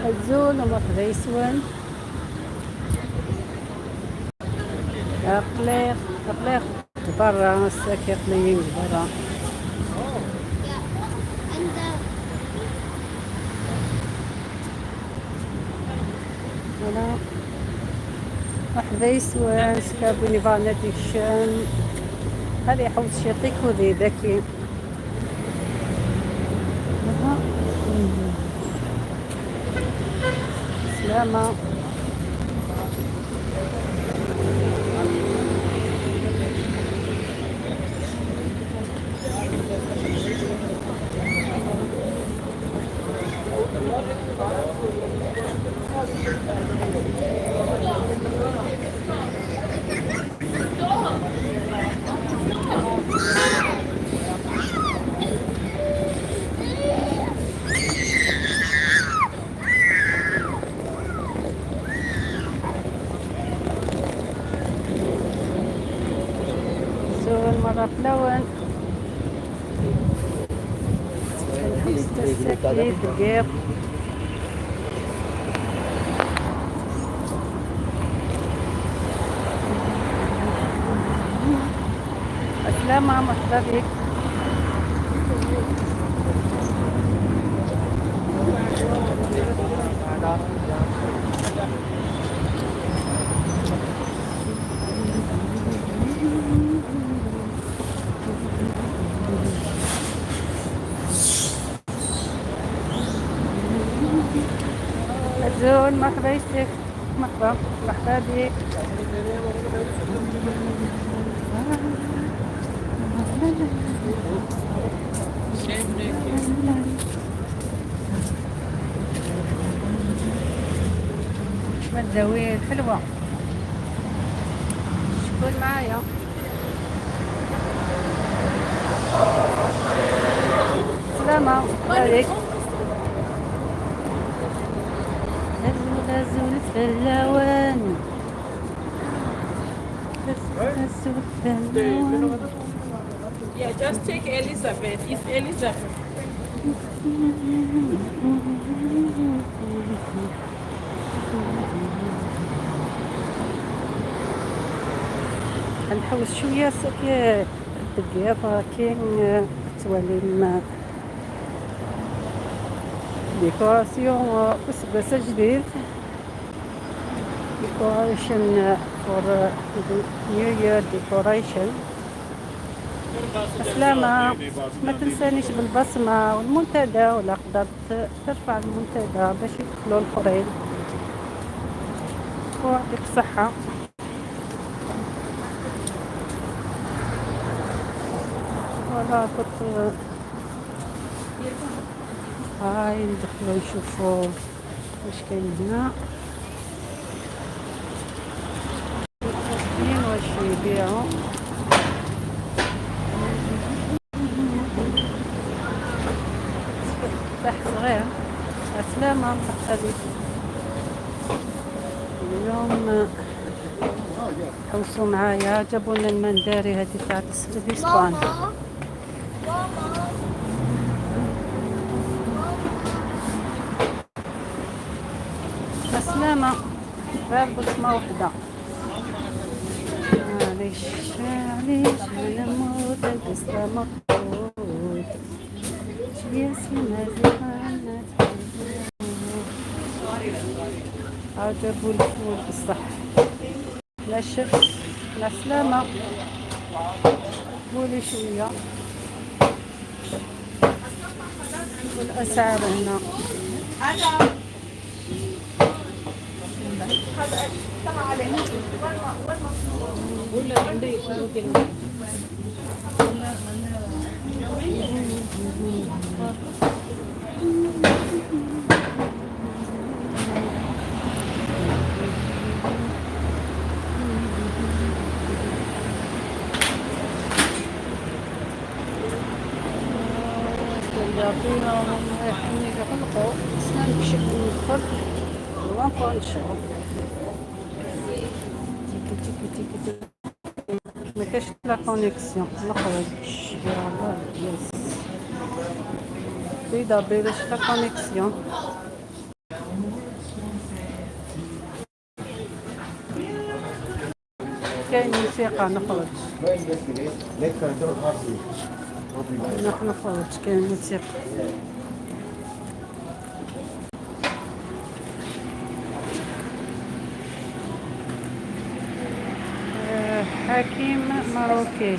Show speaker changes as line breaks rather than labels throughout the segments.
الزول ومرحبا يسوان. أقليق أقليق برا الساكي قليين برا. voilà، مرحبا يسوان سكابوني فانا ديكشن. هذه حوض شيطيك وذي ذكي. سلامة. زول مرة فلون السكي دقيق. السلامة، مرحبا بك. الزول مرحبا يسلك، مرحبا مرحبا بك. مداوير حلوة. شكون معايا؟ سلامة عليك. أزول فلاوان أزول فلاوان.
Yeah, just take Elizabeth. It's Elizabeth.
نحوس شوية سكي الدقيقة كاين تولي ما décoration بس جديد، decoration for new year decoration. السلامة، ما تنسانيش بالبصمة والمنتدى، ولا قدرت ترفع المنتدى باش يدخلوا الآخرين، ويعطيك الصحة. voilà، كنت هاي ندخلو نشوفو واش كاين هنا، كاين واش يبيعو. تحت صغير. السلامة، مرحبا بك. اليوم حوسوا معايا، جابوا لنا المنداري هذه تاع الاسبان.
ماما ماما.
السلامة، غير بصمة وحدة. معليش معليش، نموت بسلامة. يا سيما عجبوا الفول بصح لا شف. مع السلامة، قولي شوية والأسعار هنا. يعطينا رايحين يغلقوا. خصنا نمشي ندخل وان نشرب تيكي تيكي تيكي تيكي. ما كاش la connexion، نخرج. يلا yes، بيضا بلاش la connexion. كاين موسيقى نخرج. نحن نخرج، كاين موسيقى. حكيم مروكي،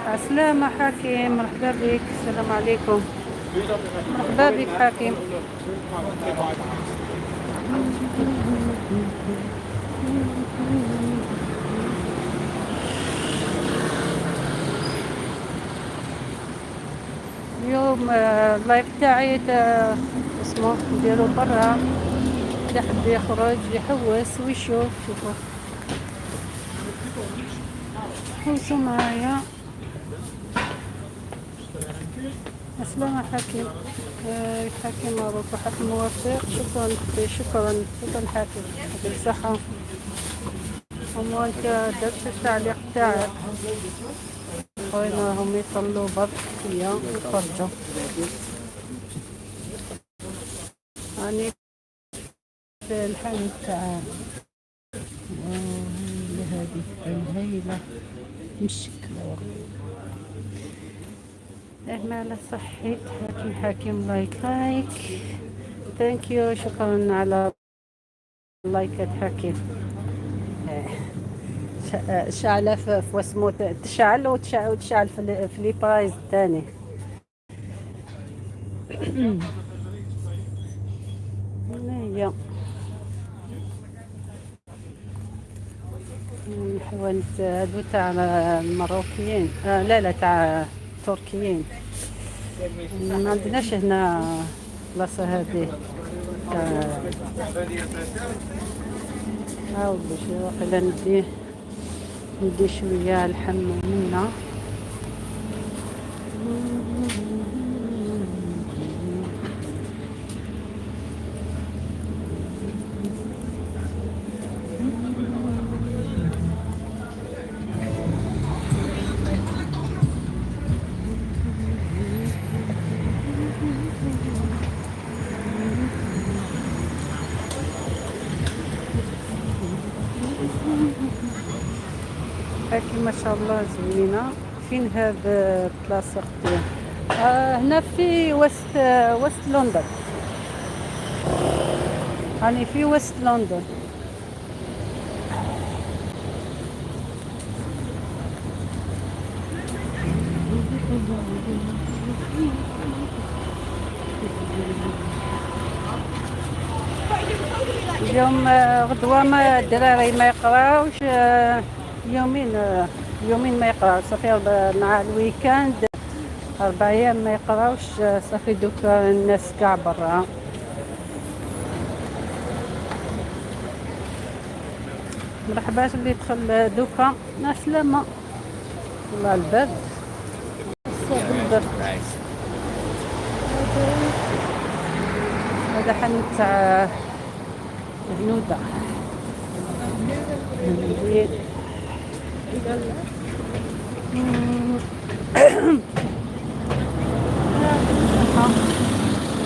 عسلامة حكيم، مرحبا بك. السلام عليكم، مرحبا بك حكيم. اليوم ال live تاعي اسمه نديرو برا، اللي حب يخرج يحوس ويشوف. شوفوا حوسوا معايا. السلام حكيم. حكيم مبروك وحكيم موفق. شكرا اختي، شكرا شكرا حكيم، يعطيك الصحة. وانت درت التعليق تاعك، خوينا هم يطلوا برك فيا ويخرجوا. راني في الحانوت تاع هذه الهيلة مشكلة. مالا صحيت حكيم. حكيم like like thank you، شكرا على لايكات حكيم. شعلة في واسمو تشعل وتشعل وتشعل في les prises الثاني. هي الحوانت هادو تاع المروكيين، لا لا تاع التركيين. ما عندناش هنا بلاصة هذه تاع هاو باش واقيلا ندي شوية لحم منا. هاكي ما شاء الله زوينة. فين هاد البلاصة اختي؟ هنا في وسط لندن. راني في وسط لندن. اليوم غدوة ما الدراري ما يقراوش، يومين ما يقراوش صافي، مع ال weekend 4 أيام ما يقراوش، صافي. دوكا الناس كاع برا. مرحبا اللي دخل دوكا، سلامة. والله البرد، البرد. هذا حانوت تاع هنودة.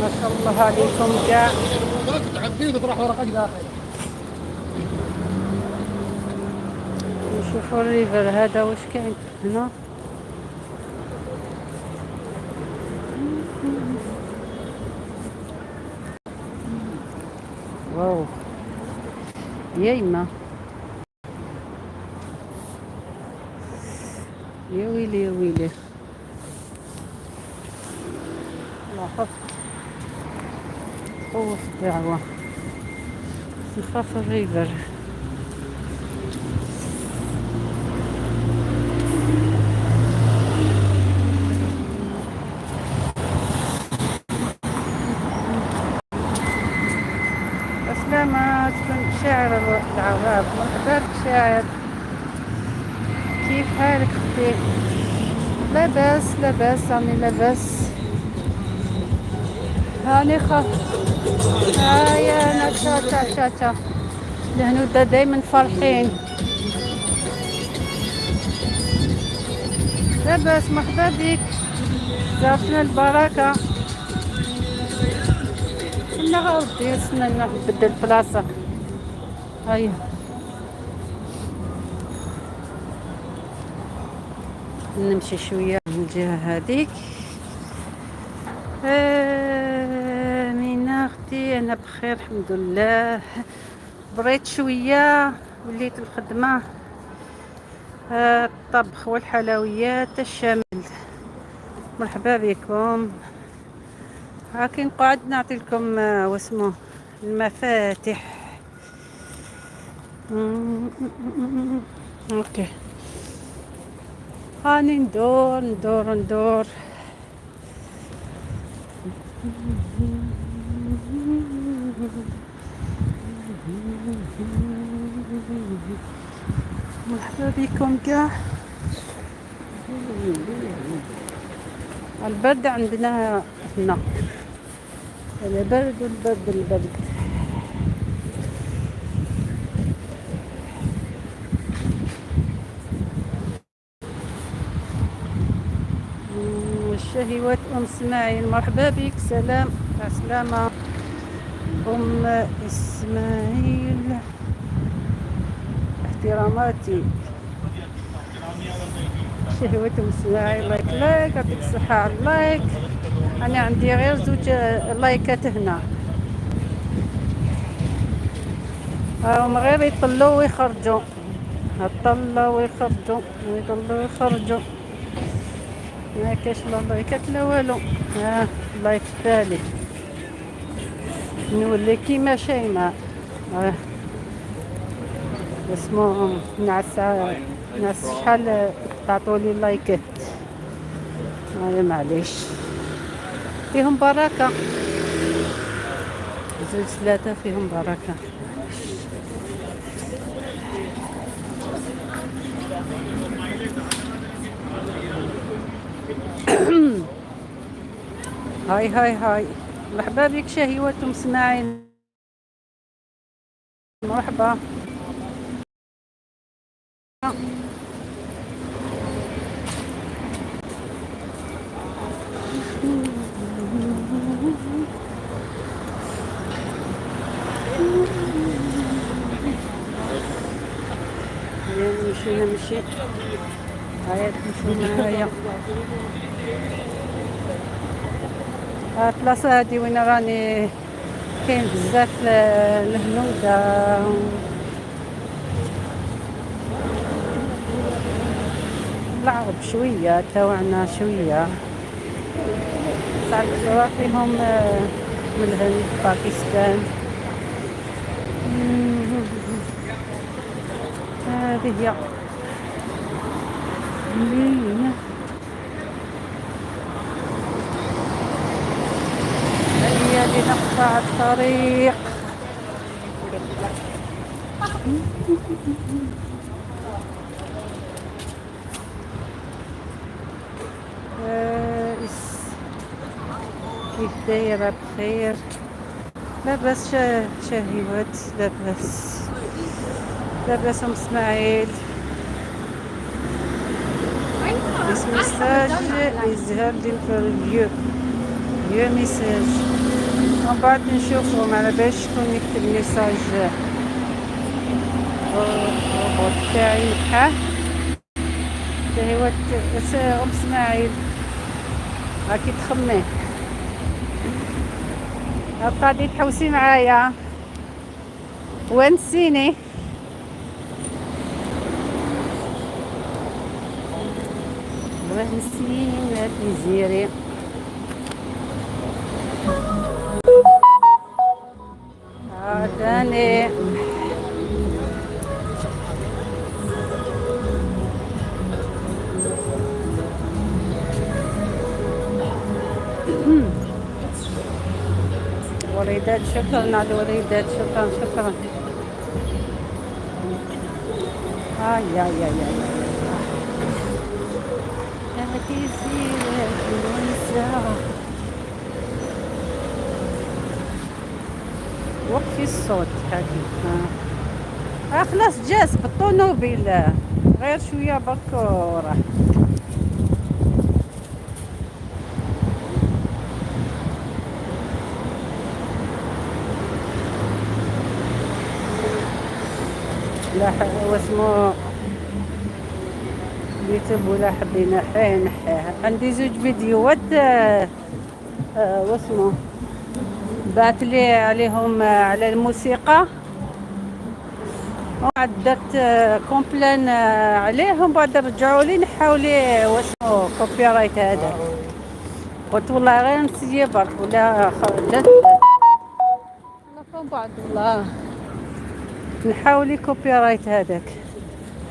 ما شاء الله عليكم كاع.
تعبيه وتروح ورقك داخل.
نشوفوا ال river هذا واش كاين هنا. واو يا يما، يا ويلي يا ويلي، لا خف خوف الدعوة، نخاف ال river. أسلامة تكون شاعر العراب. مرحبا بك شاعر، كيف حالك اختي؟ لاباس لاباس، راني لاباس، هاني خاف. هيا انا تا تا تا تا الهنودة دايما فرحين. لاباس، مرحبا بك، زارتنا البركة. كنا غاودي نستنى نبدل البلاصة. هيا نمشي شوية من الجهة هذيك. مينا اختي انا بخير الحمد لله، بريت شوية وليت الخدمة. الطبخ والحلويات الشامل، مرحبا بكم. هاكي نقعد نعطي لكم واسمه المفاتح. OK هاني ندور ندور ندور. مرحبا بكم كاع. البرد عندنا هنا، البرد البرد البرد. الشهوات ام اسماعيل مرحبا بك، سلام سلامة ام اسماعيل، احتراماتي. شهوة ام اسماعيل like like، يعطيك الصحة على ال like. انا عندي غير زوج لايكات هنا، راهم غير يطلوا ويخرجوا، يطلوا ويخرجوا ويطلوا ويخرجوا، ما كاش لا لايكات لا والو. like الثالث نولي كيما شيماء. اسمو نعس نعس شحال تعطولي لايكات. معليش فيهم بركة، زوج ثلاثة فيهم بركة. هاي هاي هاي، مرحبا بك شهيوة ام اسماعيل، مرحبا. هيا نمشي نمشي، هيا تمشوا معايا. البلاصة هادي وين راني كاين بزاف الهنودة. العرب شوية تاوعنا شوية، ساعات فيهم من الهند باكستان. هذه هي لينا. هيا لنقطع الطريق. كيف دايرة؟ بخير لاباس؟ شهيوات لاباس لاباس ام اسماعيل. This message is held for you. Your message. ومن بعد نشوفو ما على بالش شكون يكتب message. الروبوت تاعي نحاه. شهيوات ام اسماعيل راكي تخمي، غادي تحوسي معايا ونسيني. ونسيني تيزيري. عاداني وريدات، شكرا على الوريدات، شكرا شكرا. آي يا يا يا يا وقفي الصوت هذه. خلاص جاز بالطونوبيل غير شوية برك وراح. لا واسمو اليوتيوب ولا حب ينحيه نحيه. عندي زوج فيديوهات واسمه بعث لي عليهم على الموسيقى، وبعد درت complain عليهم، بعد رجعوا لي نحاو لي واسمه copyright هذا. قلت والله غير نسيي برك ولا جات بعد والله نحاو لي copyright هذاك،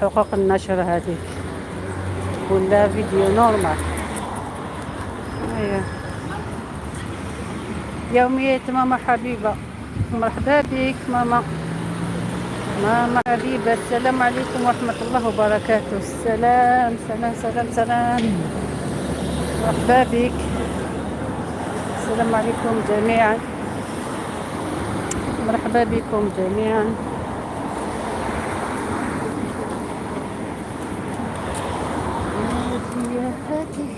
حقوق النشر هذيك، ولا فيديو normal. ايوه يومية ماما حبيبة، مرحبا بك ماما، ماما حبيبة. السلام عليكم ورحمة الله وبركاته. السلام سلام سلام سلام، مرحبا بك. السلام عليكم جميعا، مرحبا بكم جميعا. هادي يا هادي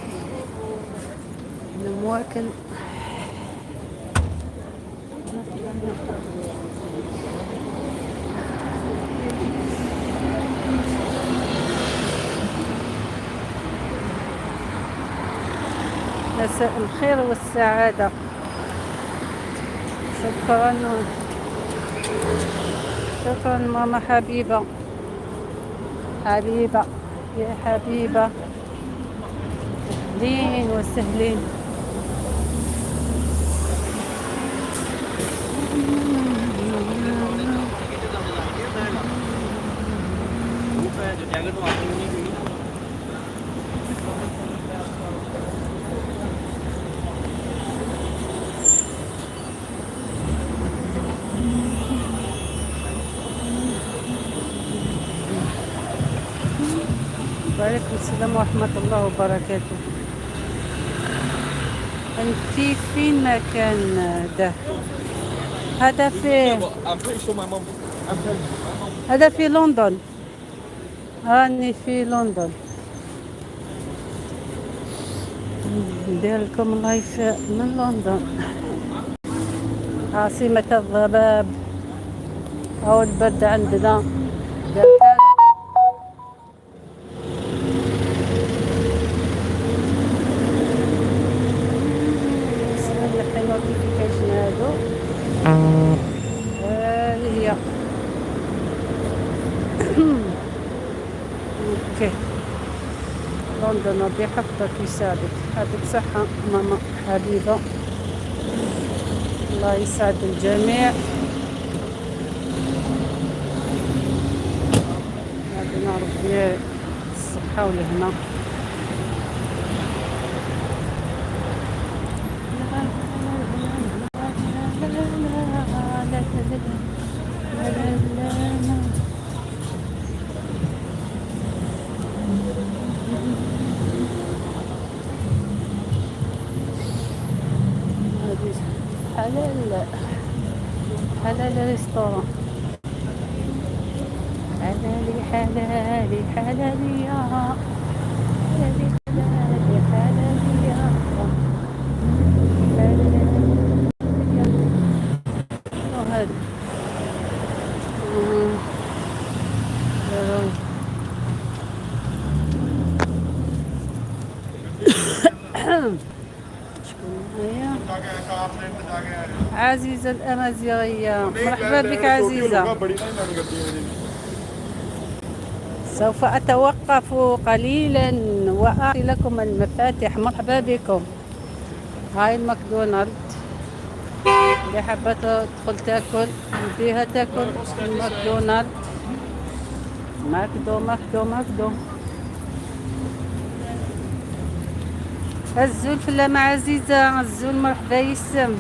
المواكل. مساء الخير والسعادة. شكرا شكرا ماما حبيبة، حبيبة يا حبيبة، أهلين وسهلين. وعليكم السلام ورحمة الله وبركاته. أنت فين مكان ده؟ هذا في
I'm pretty sure my mum. I'm telling you, my mum.
هذا في لندن، راني في لندن ندير لكم live من لندن، عاصمة الضباب أو البرد عندنا. دار حالة. نحي notification هادو. هذه هي. okay لندن، ربي يحفظك ويساعدك، يعطيك صحة ماما حبيبة، الله يسعد الجميع. يعطينا ربي الصحة والهنا. لا لا لا لا لا لا. هذه حلال حلال restaurant، حلالي حلالي حلالي يا حلالي حلالي حلالي يا حلالي. وهذا ضروري. شكون معايا؟ عزيزة الأمازيغية، مرحبا بك عزيزة.
बड़ी ना मैंने गड्डी मेरी।
سوف أتوقف قليلا وأعطي لكم المفاتيح. مرحبا بكم. هاي الماكدونالد، اللي حابة تدخل تاكل نديها تاكل ماكدونالد. ماكدو ماكدو ماكدو. الزول فلا مع عزيزة الزول، مرحبا يسم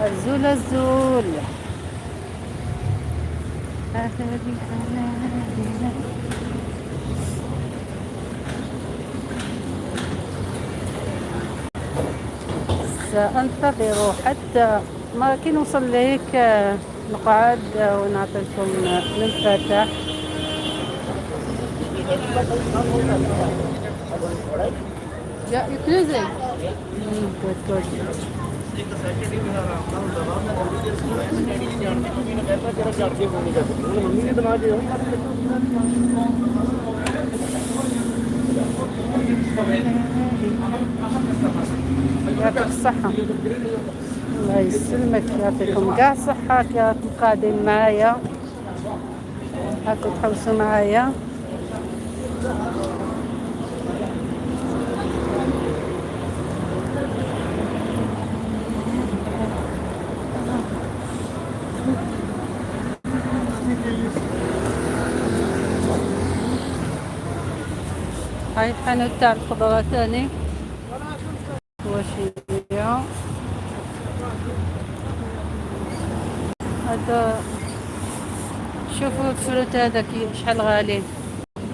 الزول الزول. حلالي حلالي. سأنتظر حتى ما كي نوصل لهيك نقعد ونعطي لكم المفاتيح. Yeah, you close it. Good, good. يعطيك الصحة، الله يسلمك، يعطيكم كاع الصحة كي راكم قاعدين معايا، هاكم تحوسوا معايا. هاي الحانوت تاع الخضرة تاني واش يبيعوا. هذا شوفوا ال fruit هذا كي شحال غالي،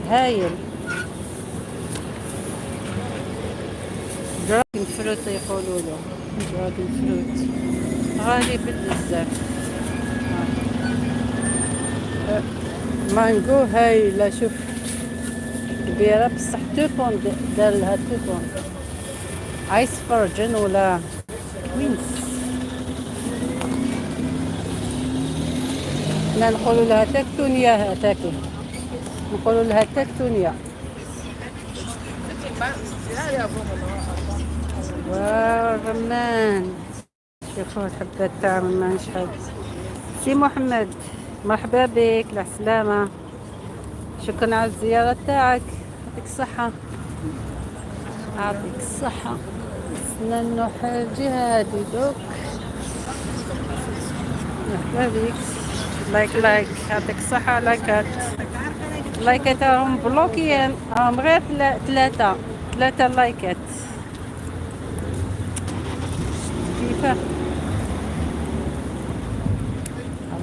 هايل. dragon fruit يقولوا له، dragon fruit غالي بزاف. مانجو هايلة، شوف كبيرة بصح 2 pound، دار لها 2 pound. Ice Virgin ولا quince، حنا نقولوا لها تاكتونيا، تاكي نقولوا لها تاكتونيا. والرمان، شوفوا الحبات تاع الرمان شحال. سي محمد مرحبا بك، السلامة، شكرا على الزيارة تاعك، يعطيك الصحة، يعطيك الصحة. نستنى نروح الجهة هادي دوك. مرحبا بك. like like، يعطيك الصحة. لايكات لايكات راهم بلوكيين، راهم غير ثلاثة، ثلاثة لايكات. كيفاه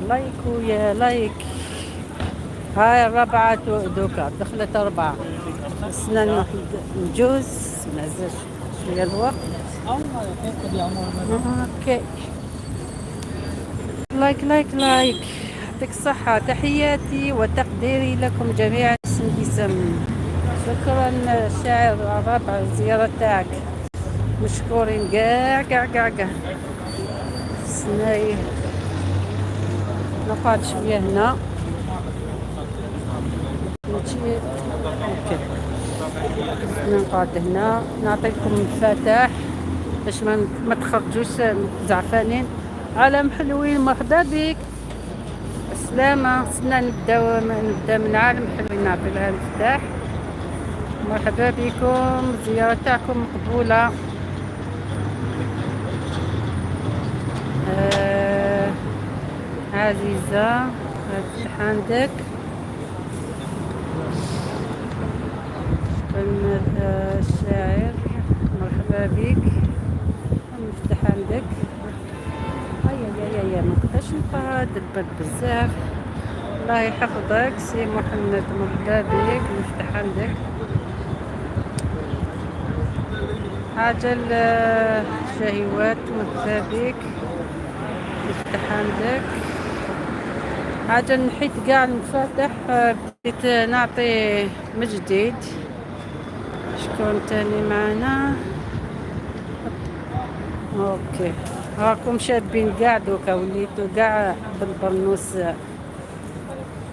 like ويا like. هاي الرابعة دوكا دخلت أربعة. خصنا نروح نجوز، مازال شوية الوقت. okay like like like، يعطيك الصحة. تحياتي وتقديري لكم جميعا. اسم باسم، شكرا الشاعر الرابع الزيارة تاعك، مشكورين كاع كاع كاع كاع. سناي نقعد شوية هنا ماشي. okay نقعد هنا نعطيكم المفاتاح باش ما تخرجوش زعفانين. عالم حلوين مرحبا بك، السلامة. خصنا نبدا من عالم حلوين، نعطي لها المفتاح. مرحبا بكم، الزيارة تاعكم مقبولة. عزيزة افتح عندك. شكرا الشاعر، مرحبا بك، نفتح عندك. هيا يا يا يا ما نقدرش نبقى البرد بزاف. الله يحفظك سي محمد، مرحبا بك، نفتح عندك. عجل شهيوات، مرحبا بك، نفتح عندك. عجل نحيت كاع المفاتح، بديت نعطي من جديد. شكون تاني معنا؟ okay راكم شابين كاع دوكا، وليتو كاع بالبرنوس،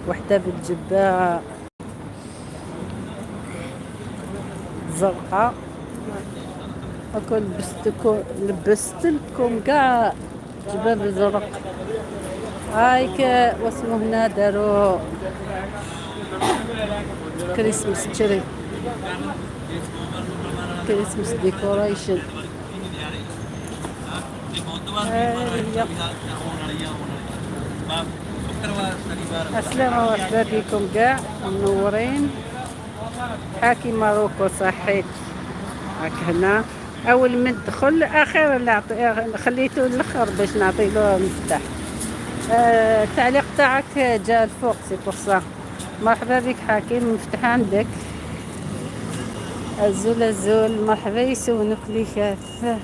وحده بالجبه زرقاء. هاكا لبست لكم كاع جباب زرق. هايك واسمو هنا داروا Christmas tree، Christmas decoration. هي السلامة، مرحبا بكم كاع منورين. حاكي ماروكو صحيت هاك هنا اول ما ندخل اخيرا نعطي، خليته الاخر باش نعطي له المفتاح. التعليق تاعك جا الفوق، c'est pour ça. مرحبا بك حكيم، مفتاح عندك. الزول الزول مرحبا، يسونك لي كاف.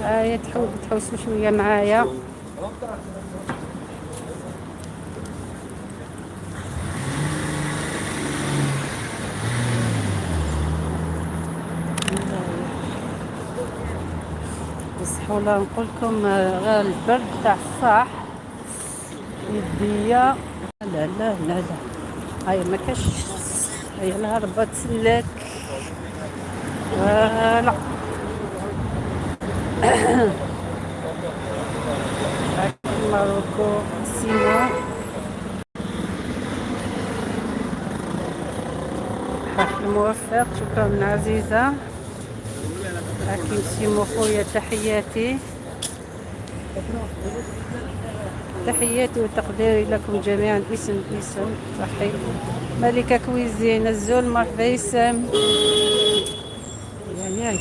هاي تحوسوا شويه معايا. بصح والله نقول لكم غير البرد تاع الصح يديا. لا لا لا لا، هاي ما كاش، هاي الهربة تسلك. voilà، ماروكو سيمو حفل موفق. شكرا من عزيزة حكيم سيمو خويا، تحياتي تحياتي وتقديري لكم جميعا اسم اسم. صحي ملكة cuisine الزول، مرحبا يسام. يا يا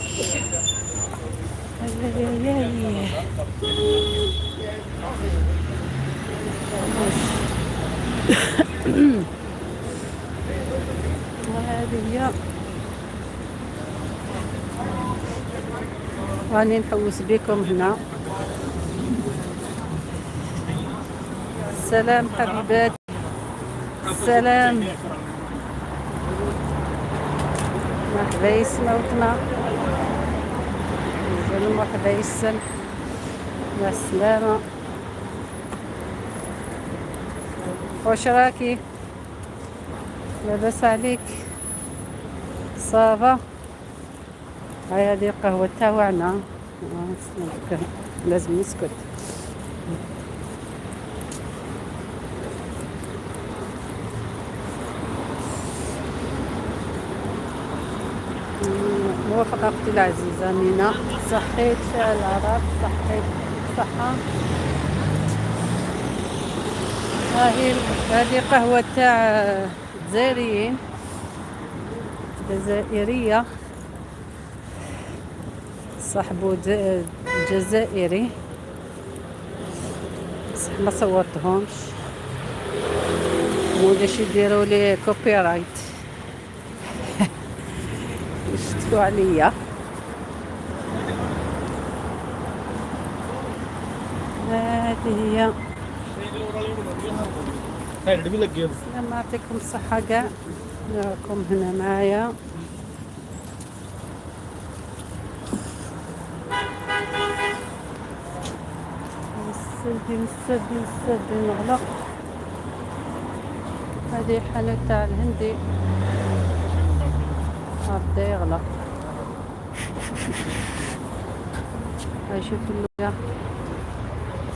يا يا يا وهذه هي، راني نحوس بكم هنا. سلام حبيبات، سلام، مرحبا يسما وطنا، مرحبا يسم، مع السلامة. واش راكي؟ لاباس عليك؟ ça va؟ هاي هذه القهوة تاوعنا، لازم نسكت. موافقة أختي العزيزة مينا، صحيت العرب، صحيت صحة. هاهي هذه قهوة تاع الجزائريين، جزائرية، صاحبو جزائري، بصح ما صورتهمش ولاش يديروا لي copyright، يشتكوا عليا. هذه هي.
ਹੈਡ ਵੀ ਲੱਗੇ।
السلام، يعطيكم الصحة كاع راكم هنا معايا. نسدي نسدي نسدي نغلق. هذه حانوت تاع الهندي بدا يغلق. هاي شوف اللويا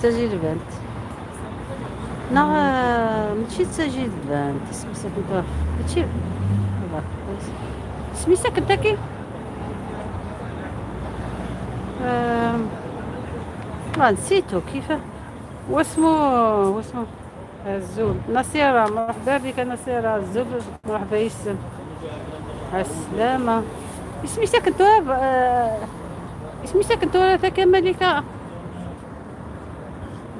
تسجيل بنت نا ماشي تسجيل بنت سميتها كنت ماشي سميتها كنتاكي نسيتو كيف واسمو الزول. نصيرة مرحبا بك نصيرة الزول، مرحبا يسم السلامة. اسمي كنت اسمي كنت ذاك ملكة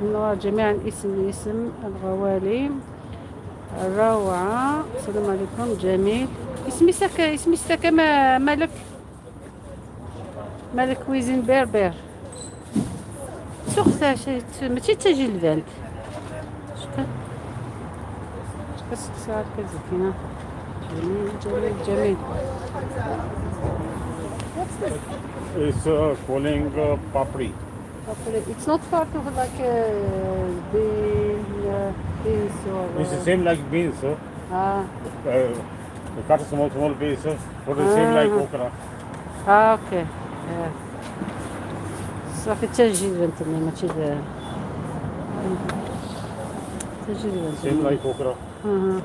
نور جميعا اسم اسم الغوالي الروعة. السلام عليكم جميل. اسمي سك اسمي سك ملك ملك cuisine berbère سوق ماشي تسجيل البنت. شكرا كزكينة. جميل جميل جميل.
It's calling papri.
It's not part of like beans or.
It's the same like beans.
Ah,
You cut a small small piece, put the same like okra.
Ah, okay. Yeah. صافي تسجيل بنت ماشي تسجيل بنت.
Same like okra.
اها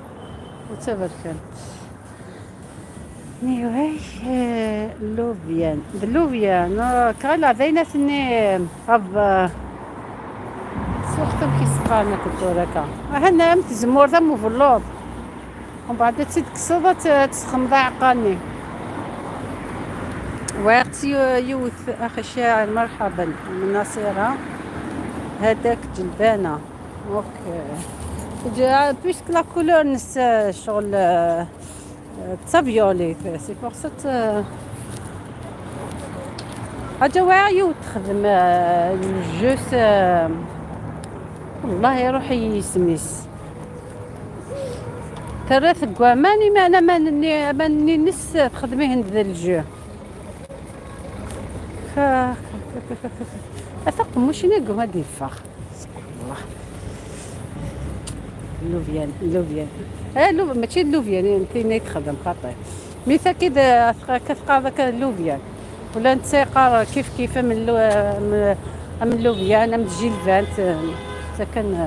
وتبارك. نيوهي اللوبيان اللوبيان كالا بيناتني اب سوختم كي سقانا كدوركا هنا تزمور ذا فلوط ومن بعد تكسض تسخم عقاني وقت يوث. اخي الشاعر مرحبا من نصيرة. هذاك جلبانة okay puisque la couleur نس شغل تا violet، c'est pour ça حاجة واعية وتخدم ال jus. والله يروح يسميس ثلاث كواماني ما انا ما نس تخدميه ذا ال jus. ف اثق مش نقوم هادي الفخ. الله اللوفيان اللوفيان لو ماشي اللوفيان انت يتخدم خاطر ميثا كي كتلقى ذاك اللوفيان ولا انت قار كيف كيف من من اللوفيان من الجيلفان سكن.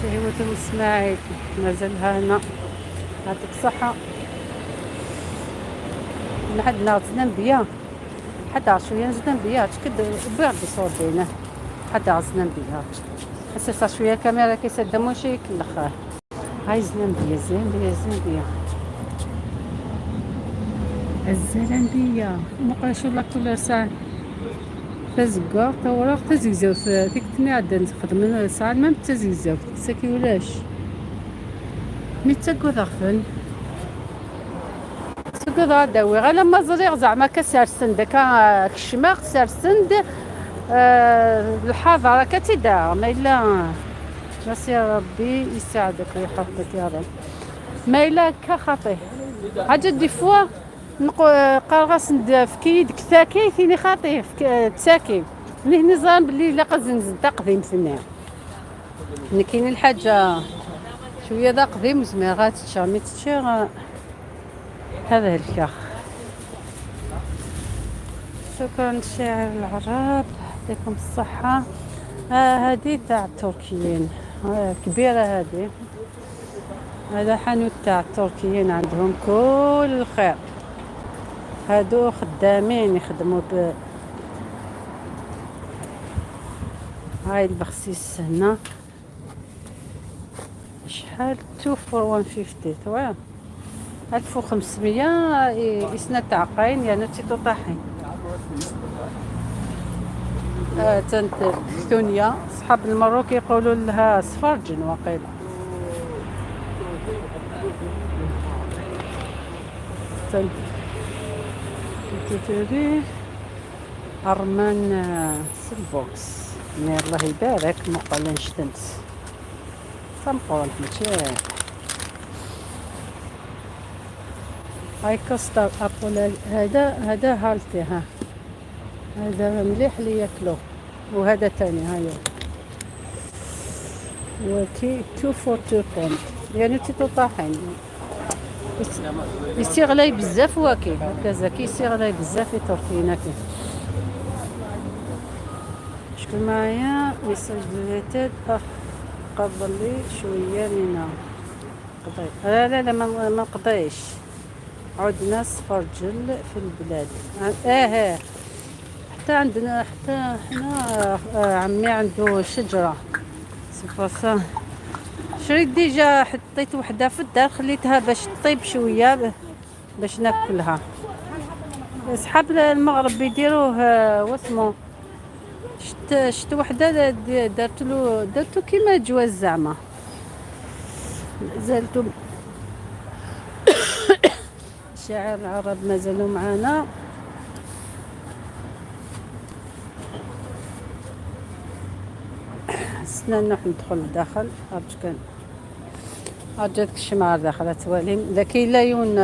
شهوة اسماعيل مازالها هنا، يعطيك الصحة. عندنا زدنا بيا حتى شوية زدنا بيا تكد بعد بصور بينه حتى زدنا بيا حسيت شوية الكاميرا كيسد ماشي كلخ. هاي زدنا بيا زين بيا زين بيا الزلندية مقرا شو لا كولور ساعة تزكا توراق تزكزاوت ديك تني عندنا نخدم ساعة ما تزكزاوت ساكي ولاش مي تاكو غفن تاكو داوي غير لما زريغ زعما كسرسند كا كشماق سرسند الحضارة كتدار ما إلا بس يا ربي يساعدك ويحفظك يا رب ما إلا كخطيه حاجة des fois قال فكي ديك تاكي ثيني خاطيه تاكي ليه نظام باللي لا قزن تقديم ثنيا كاين الحاجة شوية ذا قديم زعما غاتشا مي تشي هذا الكاخ. شكرا للشاعر العرب يعطيكم الصحة. هذه تاع التركيين كبيرة هذه، هذا حانوت تاع التركيين عندهم كل الخير. هادو خدامين يخدموا ب هاي البخسيس هنا شحال 2 for 150 توا 1500 يسنى تاع قاين يعني تيتو طاحين. تنت ثونيا صحاب المروك يقولوا لها سفرجن وقيل. تنت تتري أرمان سلبوكس الله يبارك مقالن شتنت تنقول ماشي هاي كاستر ابل. هذا هالتي ها هذا مليح اللي ياكلو، وهذا تاني هاي وكي 2 for 2 pound يعني تيتو طاحين يسير غلاي بزاف واكي هكذا كيسير غلاي بزاف في تركيا كي. شكون معايا message deleted. قبل لي شوية من قضي. لا لا لا ما نقضيش. عدنا سفرجل في البلاد. حتى عندنا حتى حنا عمي عنده شجرة سي شريت déjà حطيت وحده في الدار خليتها باش تطيب شوية باش ناكلها. اصحاب المغرب يديروه واسمو شت وحده درتو كيما جواز زعما زالتو. الشاعر العرب مازالوا معانا. استنى نروح ندخل لداخل. كان جاتك الشمعة داخل توالي لكن لا يون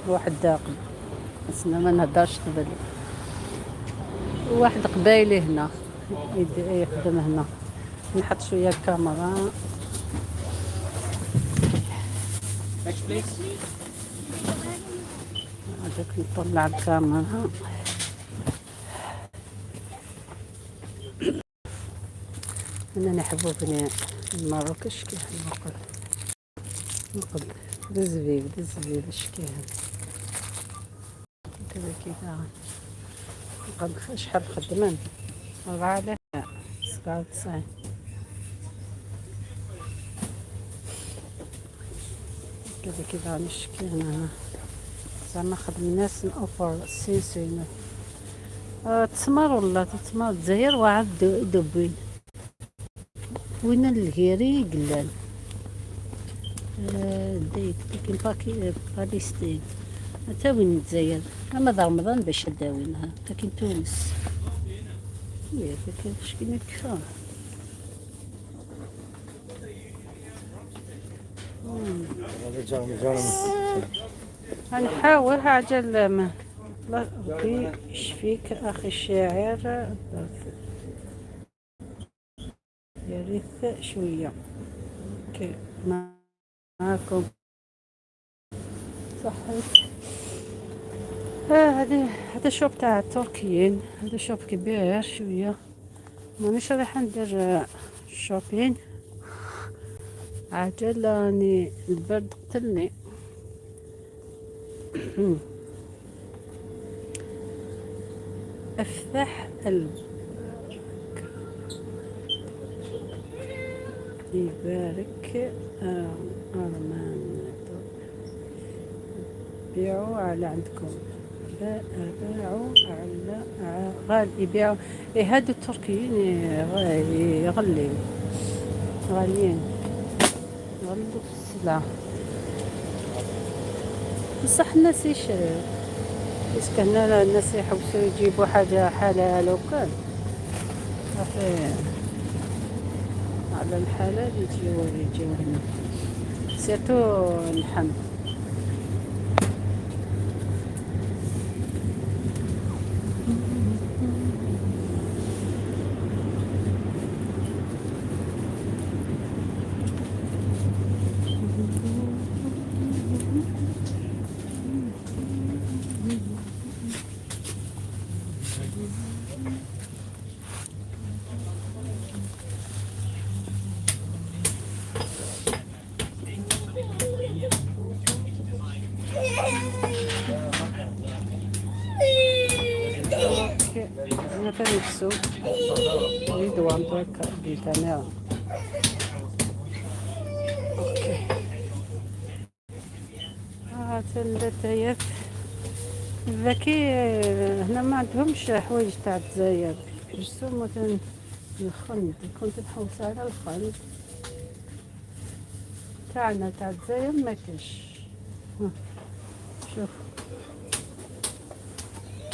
واحد استنى ما نهدرش قبل واحد قبايلي هنا يخدم هنا. نحط شوية الكاميرا. هذاك نطلع الكاميرا. أنا نحبو بني المراكش كي نقول نقد دزبيب دزبيب شكي كذا كذا نقد شحال خدمان 4097 كذا كذا نشكي هنا زعما خدم ناس اوفر سيسين. تسمر والله تسمر الجزائر وعاد دبين وين الهيري قلال ديت لكن باكي فلسطين حتى وين الجزائر اما ذا رمضان باش داوينها لكن تونس يا كيفاش كيما كفا. نحاول حاجة ما ربي يشفيك أخي الشاعر، يا ريت شوية. OK معاكم صحيت. هذا shop تاع التركيين، هذا shop كبير شوية، مانيش رايحة ندير shopping عجل، راني البرد قتلني. افتح قلبك يبارك. أرمان بيعوا على عندكم، باعوا على غالي، يبيعوا. إيه هادو التركيين يغليو غاليين، يغلوا في السلعة، بصح الناس يشريو، parce que هنا الناس يحوسوا يجيبوا حاجة حلال، وكان صافي على الحلال يجيو هنا، surtout اللحم. OK هنا ثاني في السوق رضوان بركة بيتنا. OK تلاتايات ذكي. هنا ما عندهمش حوايج تاع الجزائر، جسو مثلا الخند، كنت نحوس على الخند تاعنا تاع الجزائر ما كاش. ها، شوف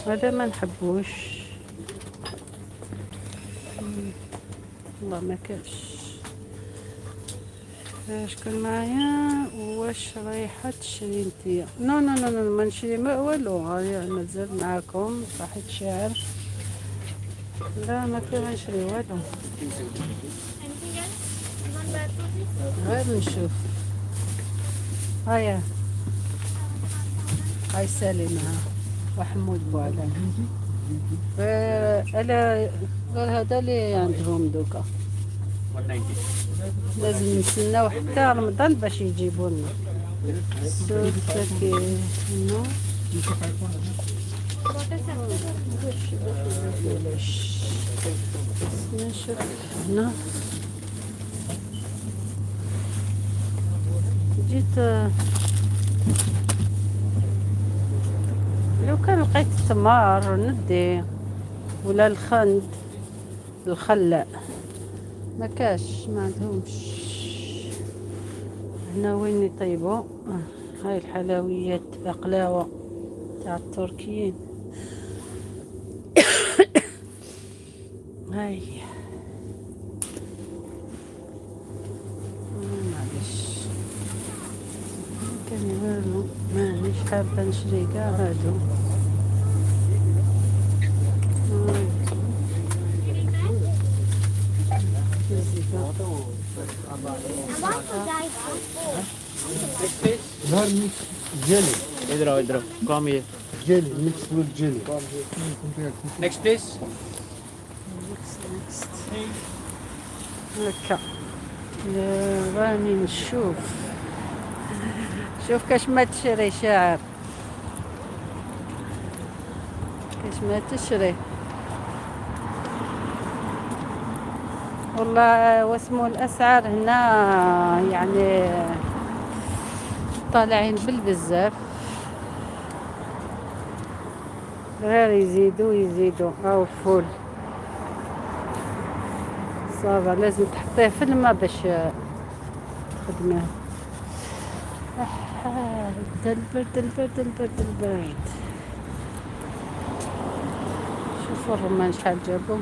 هذا ما نحبوش، والله ما كاش. شكون معايا؟ واش رايحة تشري انتيا؟ non non non non، ما نشري ما والو، هاي مازال معاكم صاحب شاعر. لا ما كاين نشري والو.
Anything else? You want bathroom, please?
غير نشوف. هيا هاي سالمة وحمود بوعلام، غير على غير هذا اللي عندهم دوكا. لازم نستناو حتى رمضان باش يجيبوا لنا. سكينو بلاش نشوف هنا. جيت لو كان لقيت التمار ندي ولا الخند الخلاء، ما كاش، ما عندهمش هنا وين يطيبوا. هاي الحلويات بقلاوة تاع التركيين. هاي معليش كان والو، مانيش حابة نشري كاع هادو.
I want to dive.
غير mix jelly.
इधर आओ, इधर आओ, come here.
Jelly mix with jelly.
Next please.
Next. هكا راني نشوف، شوف كاش ما تشري شاعر، كاش ما تشري. والله واسمو الأسعار هنا يعني طالعين بالبزاف، غير يزيدوا يزيدوا. هاو فول ça va، لازم تحطيه في الماء باش تخدميه. البرد البرد البرد البرد. شوفوا الرمان شحال جابوا،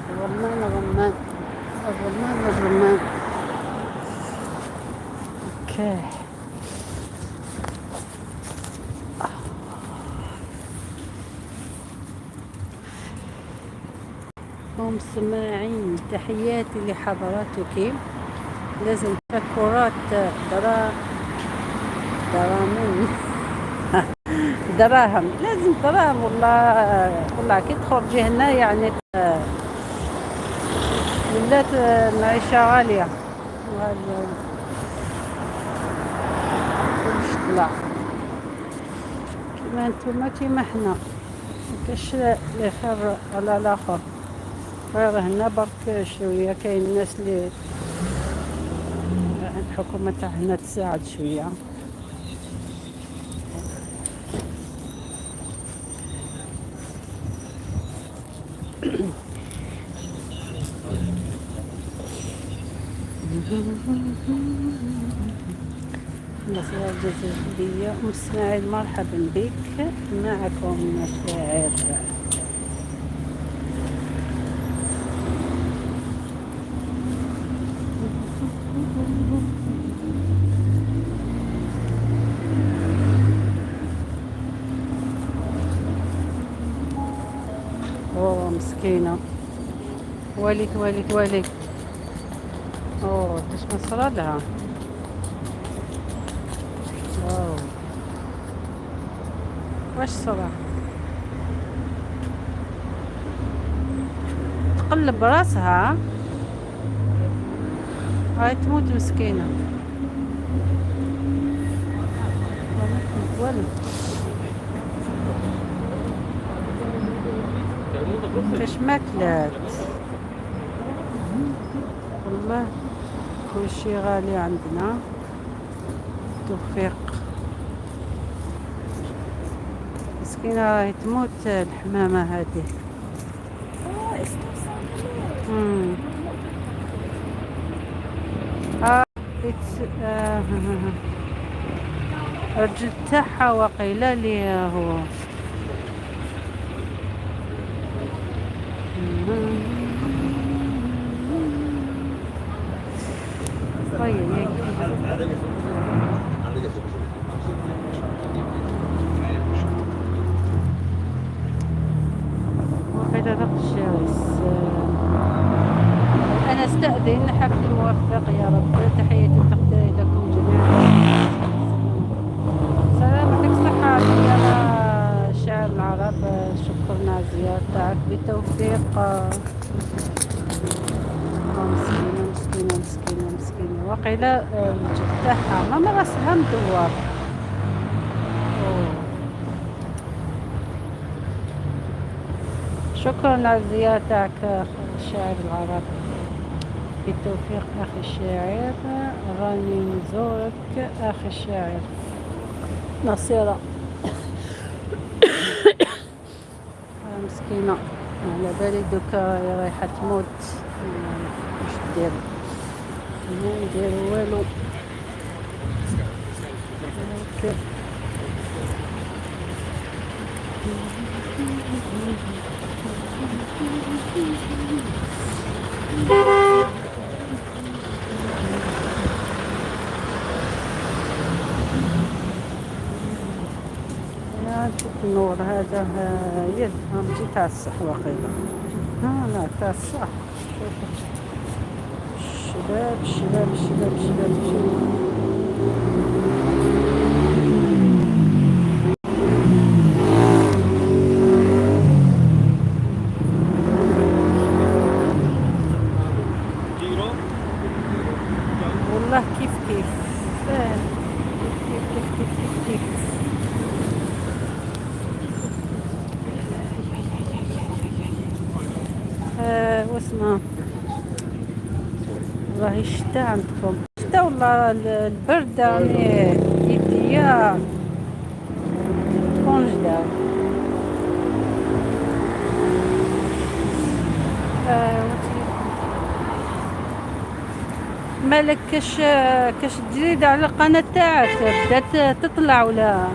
الرمان الرمان الرمان الرمان. OK ام اسماعيل، تحياتي لحضرتك. لازم تشكرات درا درامون دراهم، لازم دراهم. والله والله كي تخرجي هنا يعني ولات المعيشة غالية غالية، كلش طلع. كيما نتوما كيما حنا، مكاش اللي خير على الاخر، غير هنا برك شوية كاين الناس اللي الحكومة تاع هنا تساعد شوية. النصيحة الجزائرية أم إسماعيل، مرحبا بك، معكم شاعر. أوه مسكينة، وليك وليك وليك. أوه كاش ما صرا لها. واو واش صرا؟ تقلب راسها، هاي تموت مسكينة. والو كاش ماكلات. والله كلشي غالي عندنا. توفيق مسكينة راهي تموت الحمامة هذه. الرجل تاعها وقيلة لي هو. طيب وقيلة ذاك الشارس. أنا أستأذن، حفل موفق يا رب. تحياتي وتقديري لكم جميعا. سلامتك صحة يا شاعر العرب، شكرا على زيارتك، بالتوفيق. مسكينة مسكينة مسكينة مسكينة، وقيلة الوجه تاعها ما راسها مدور. شكرا على زيارتك شاعر العرب، بالتوفيق أخي الشاعر. راني نزورك أخي الشاعر نصيرة. مسكينة على بالي دوكا رايحة تموت. واش دير؟ ما ندير والو. OK. يا شوف النور هذا هايل، ماشي تاع الصح وقيلا. لا تاع الصح. شوف الشباب الشباب الشباب الشباب الشباب. والله كيف كيف كيف كيف كيف كيف كيف. واسمع راهي الشتا عندكم، الشتا والله البرد يعني يديا كونجدا. مالك كاش جديد على القناة تاعك؟ بدات تطلع ولا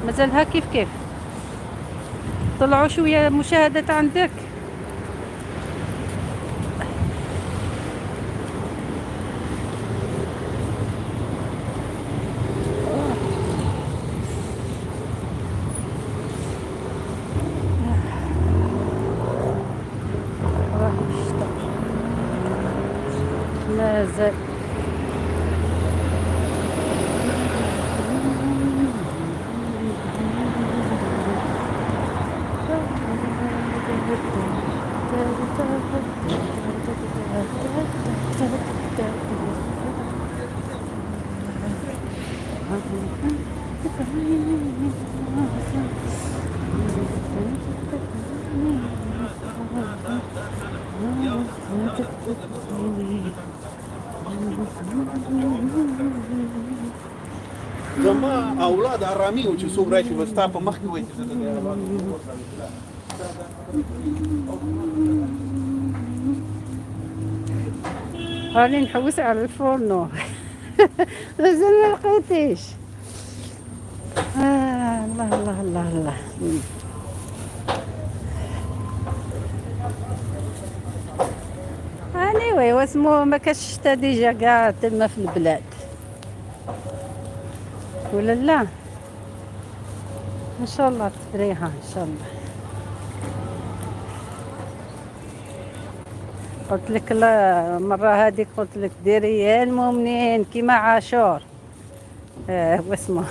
مازالها كيف كيف؟ طلعوا شوية مشاهدات عندك؟ مازال.
زما اولاد حرامي و چې څوک راشي بس تا په مخ کې وایي چې زه د دې اولاد
راني نحوس على الفورنو، مازال ما لقيتيش. الله الله الله الله. Anyway، واسمو، ما كاش شتا déjà كاع تما في البلاد ولا لا؟ ان شاء الله تفريها ان شاء الله. قلت لك لا مرة هذيك، قلت لك ديري يا المؤمنين كيما عاشور، واسمو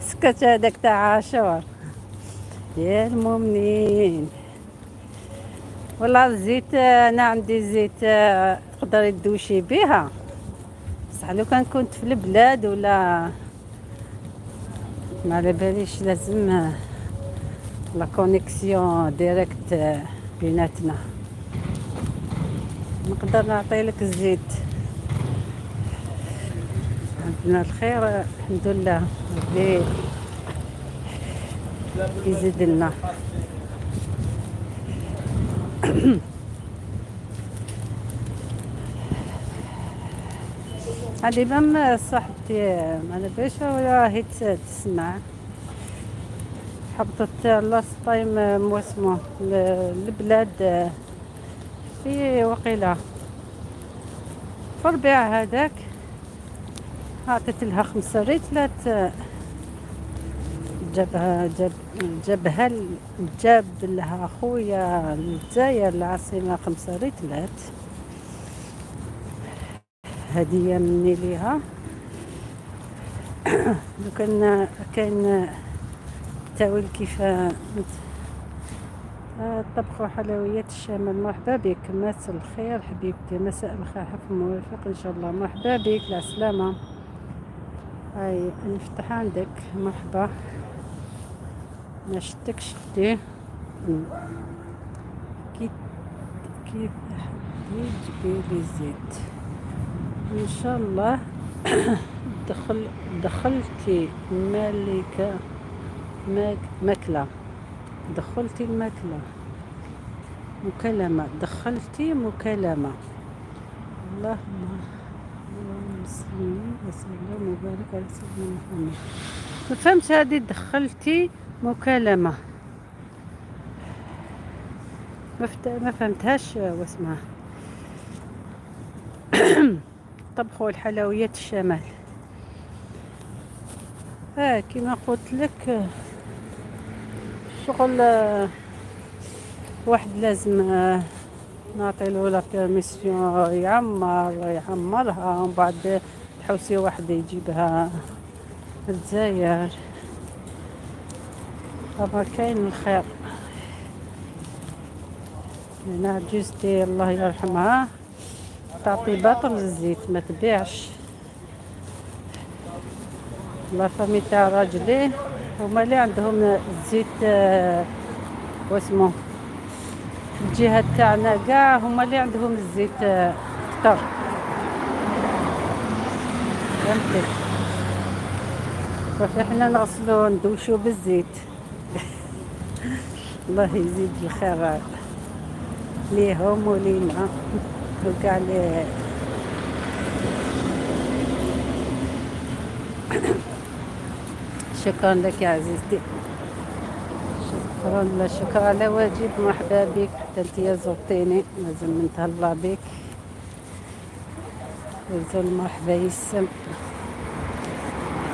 سكت هذاك تاع عاشور، يا المؤمنين. والله الزيت، انا عندي زيت، تقدري تدوشي بها، بصح لو كان كنت في البلاد ولا ما على باليش، لازم la connexion directe بيناتنا، نقدر نعطي لك الزيت. عندنا الخير الحمد لله، ربي يزيد لنا. هذه même صاحبتي، ما على باليش ولا هي تسمع، حبطت last time موسمو البلاد في وقيلة في الربيع هذاك، عطيت لها 5 ريتلات، جابها جاب جابها جاب لها خويا الجزائر العاصمة 5 ريتلات هدية مني ليها. لو كان كاين تاويل كيف طبخ حلويات الشمال. مرحبا بك، مساء الخير حبيبتي، مساء الخير، حفل موافق ان شاء الله. مرحبا بك، السلامة. هاي نفتح عندك، مرحبا، ما شتكش اختي. كي تحبي تجيبي لي زيت ان شاء الله. دخلتي مالكة ماكلة، دخلتي الماكلة، مكالمة، دخلتي مكالمة. اللهم اللهم صل وسلم وبارك على سيدنا محمد. ما فهمتش هذه دخلتي مكالمة، ما فهمتهاش واسمها. طبخوا الحلويات الشمال. كما قلت لك، شغل واحد لازم نعطي له la permission يعمرها، ومن بعد تحوسي واحد يجيبها الجزائر. طبعا كاين الخير. انا عجوزتي الله يرحمها تعطي باطل الزيت، ما تبيعش. la famille تاع راجلي هما اللي عندهم الزيت، واسمو في الجهة تاعنا كاع هما اللي عندهم الزيت كتر، فهمتي؟ فاحنا نغسلو ندوشو بالزيت. الله يزيد الخير ليهم ولينا وكاع لي. شكرا لك يا عزيزتي، شكرا. لا شكرا على واجب، مرحبا بك، حتى انت يا زرتيني لازم نتهلا بك. وزول مرحبا يسم.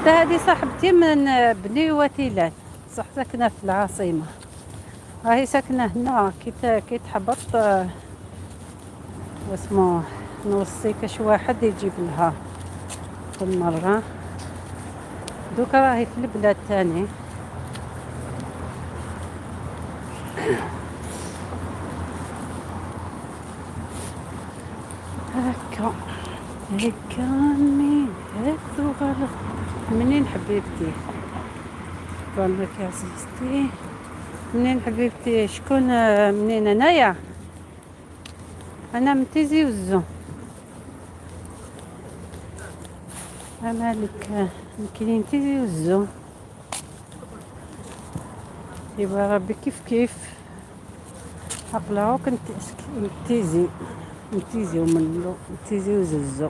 حتى هذه صاحبتي من بني وتيلان، صح ساكنة في العاصمة، راهي ساكنة هنا. كي تحبط واسمو نوصي كاش واحد يجيب لها كل مرة. دوكا راهي في البلاد تاني. هكا هكا مين هاتو غلط. منين حبيبتي؟ شكرا لك يا عزيزتي. منين حبيبتي؟ شكون منين؟ انايا انا من تيزي وزو. مالك كاينين تيزي وزو. يبقى ربي كيف كيف عقلها كنت تيزي تيزي ومنلو تيزي وززو.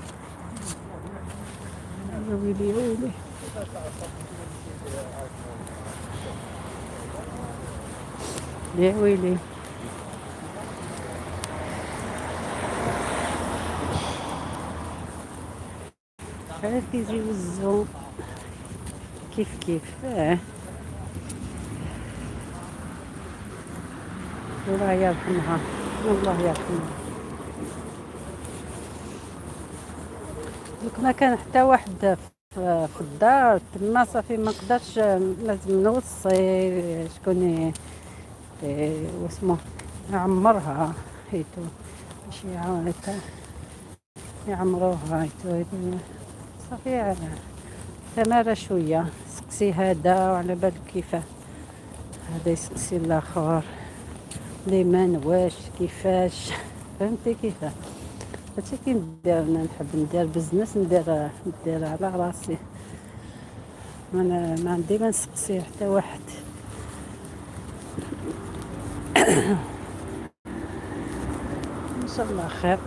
ويلي ويلي يا ويلي. تيزي وزو كيف كيف. الله يرحمها، الله يرحمها. دوك ما كان حتى واحد في الدار تما، صافي ما نقدرش، لازم نوصي شكون واسمو يعمرها هيتو باش يعمروها هيتو. صافي تمارة شوية، سقسي هذا وعلى بالك كيفاه هذا يسقسي الآخر لمن واش كيفاش، فهمتي كيفاه. هادشي كي ندير انا، نحب ندير business، ندير على راسي، انا ما عندي ما نسقسي حتى واحد. ان شاء الله خير.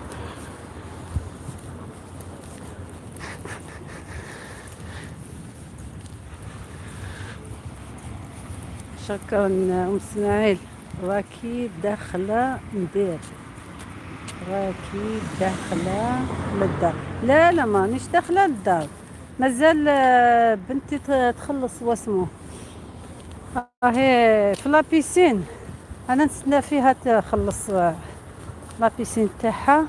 شكرا ام اسماعيل. راكي داخله ندير، راكي داخله للدار. لا لا مانيش داخله للدار، مازال بنتي تخلص واسمو راهي في la piscine، انا نستنى فيها تخلص la piscine تاعها.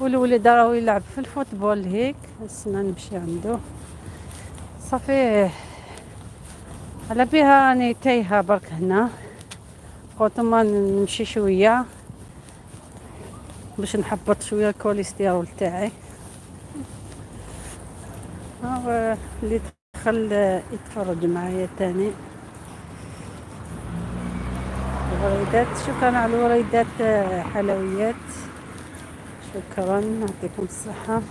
والولد راهو يلعب في ال football هيك، نستنى نمشي عنده. صافي على بها راني تايهه برك هنا، قلت ما نمشي شوية باش نحبط شوية الكوليسترول تاعي. هو اللي دخل يتفرج معايا تاني. الوريدات، شكرا على الوريدات، حلويات، شكرا يعطيكم الصحة.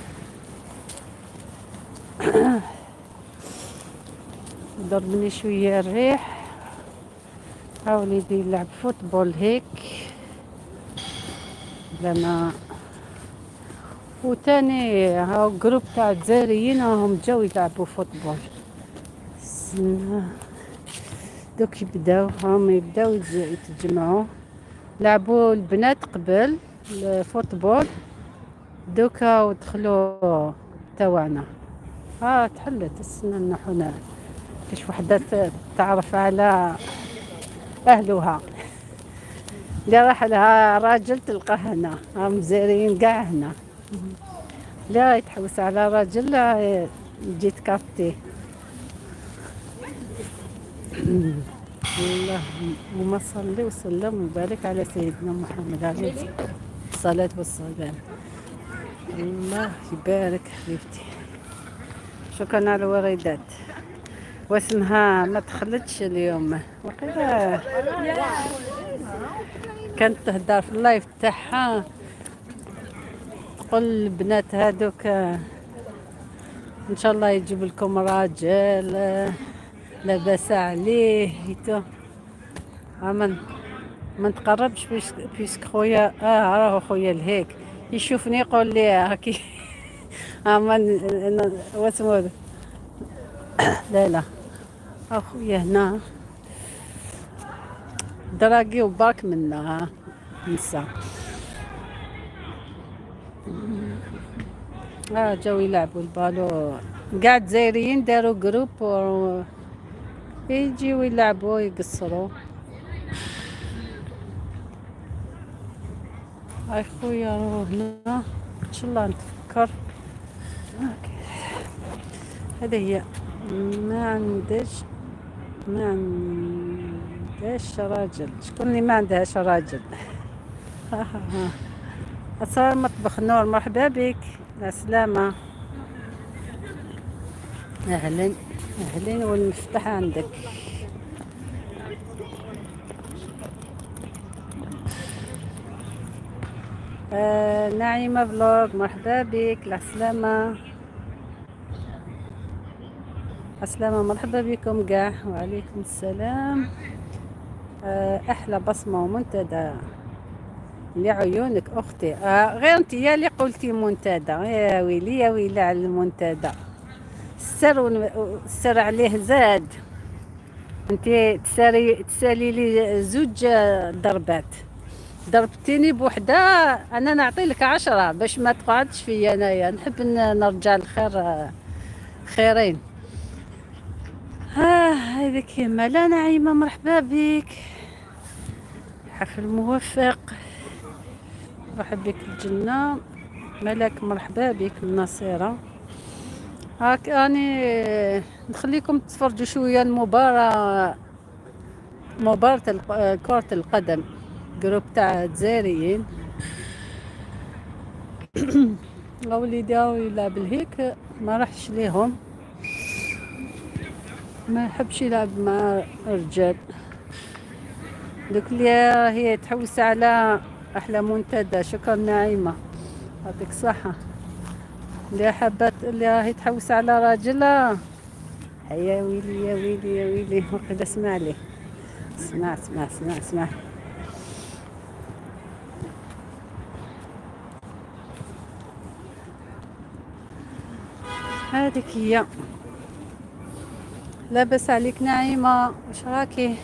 ضربني شوية الريح. ها وليدي يلعب football هيك لما. وتاني هاو groupe تاع الجزائريين راهم جاو يلعبوا football. دوك يبداو، هم يبداو يتجمعوا. لعبوا البنات قبل ال football، دوكا ودخلوا تاوعنا. تحلت السنة نحونا كاش وحدة تعرف على أهلها. اللي راح لها راجل تلقاه هنا، راهم زاريين كاع هنا. لا يتحوس على راجل يجي تكابتي. اللهم صل وسلم وبارك على سيدنا محمد عليه الصلاة والسلام. الله يبارك حبيبتي. شكرا على الوريدات. واسمها ما دخلتش اليوم، وقيلا كانت تهدر في ال live تاعها، تقول البنات هادوك ان شاء الله يجيب لكم راجل لاباس عليه. ما نتقربش puisque خويا راهو خويا لهيك يشوفني يقول لي هاكي واسمو. لا لا اخويا هنا دراكي وباك منا نسى. جاو يلعبوا البالو كاع الجزائريين، داروا groupe يجيو يلعبوا يقصروا. هاي خويا راهو هنا. شاء الله نتفكر. okay. هذه هي. ما عندش راجل. شكون اللي ما عندهاش راجل؟ ها ها ها. أسرار مطبخ نور، مرحبا بك، السلامة، أهلا أهلا، والمفتاح عندك. نعيمة vlog، مرحبا بك، السلامة السلامة، مرحبا بكم كاع. وعليكم السلام. أحلى بصمة ومنتدى لعيونك أختي. غير أنت يا اللي قلتي منتدى، يا ويلي يا ويلي على المنتدى، السر السر عليه زاد. انت تسالي لي زوج ضربات، ضربتيني بوحدة، انا نعطي لك 10 باش ما تقعدش فيا. انايا نحب نرجع الخير خيرين. هذيك هي. لا نعيمة مرحبا بك، حفل موفق، مرحبا بك الجنة. ملاك مرحبا بك النصيرة. هاك راني نخليكم تتفرجوا شوية المباراة، مباراة كرة القدم، groupe تاع الجزائريين. وليدي يلعب الهيك، ما راحش ليهم، ما يحبش يلعب مع الرجال. دوك اللي هي تحوس على احلى منتدى، شكرا نعيمه، يعطيك الصحه. اللي حبت اللي راهي تحوس على راجلها، يا ويلي يا ويلي يا ويلي، وقيلا اسمع لي، اسمع اسمع اسمع اسمع. هذيك هي. لاباس عليك نعيمة؟ واش راكي؟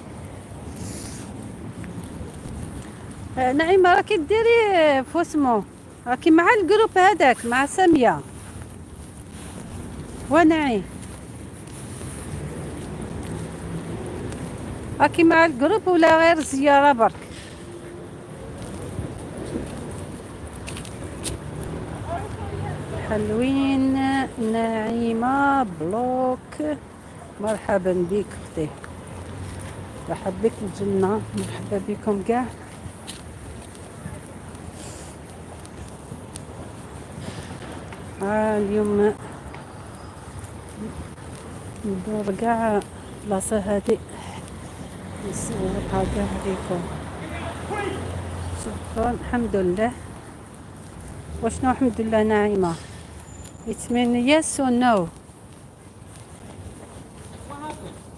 نعيمة راكي ديري فوسمو، راكي مع ال groupe هذاك مع سامية ونعي، راكي مع ال groupe ولا غير زيارة برك؟ حلوين نعيمة vlog، مرحبا بك اختي، مرحبا بك الجنة، مرحبا بكم كاع. اليوم ندور كاع البلاصة هادي، نصورها كاع عليكم. شكرا، الحمد لله. وشنو الحمد لله نعيمة؟ It's mean yes or no؟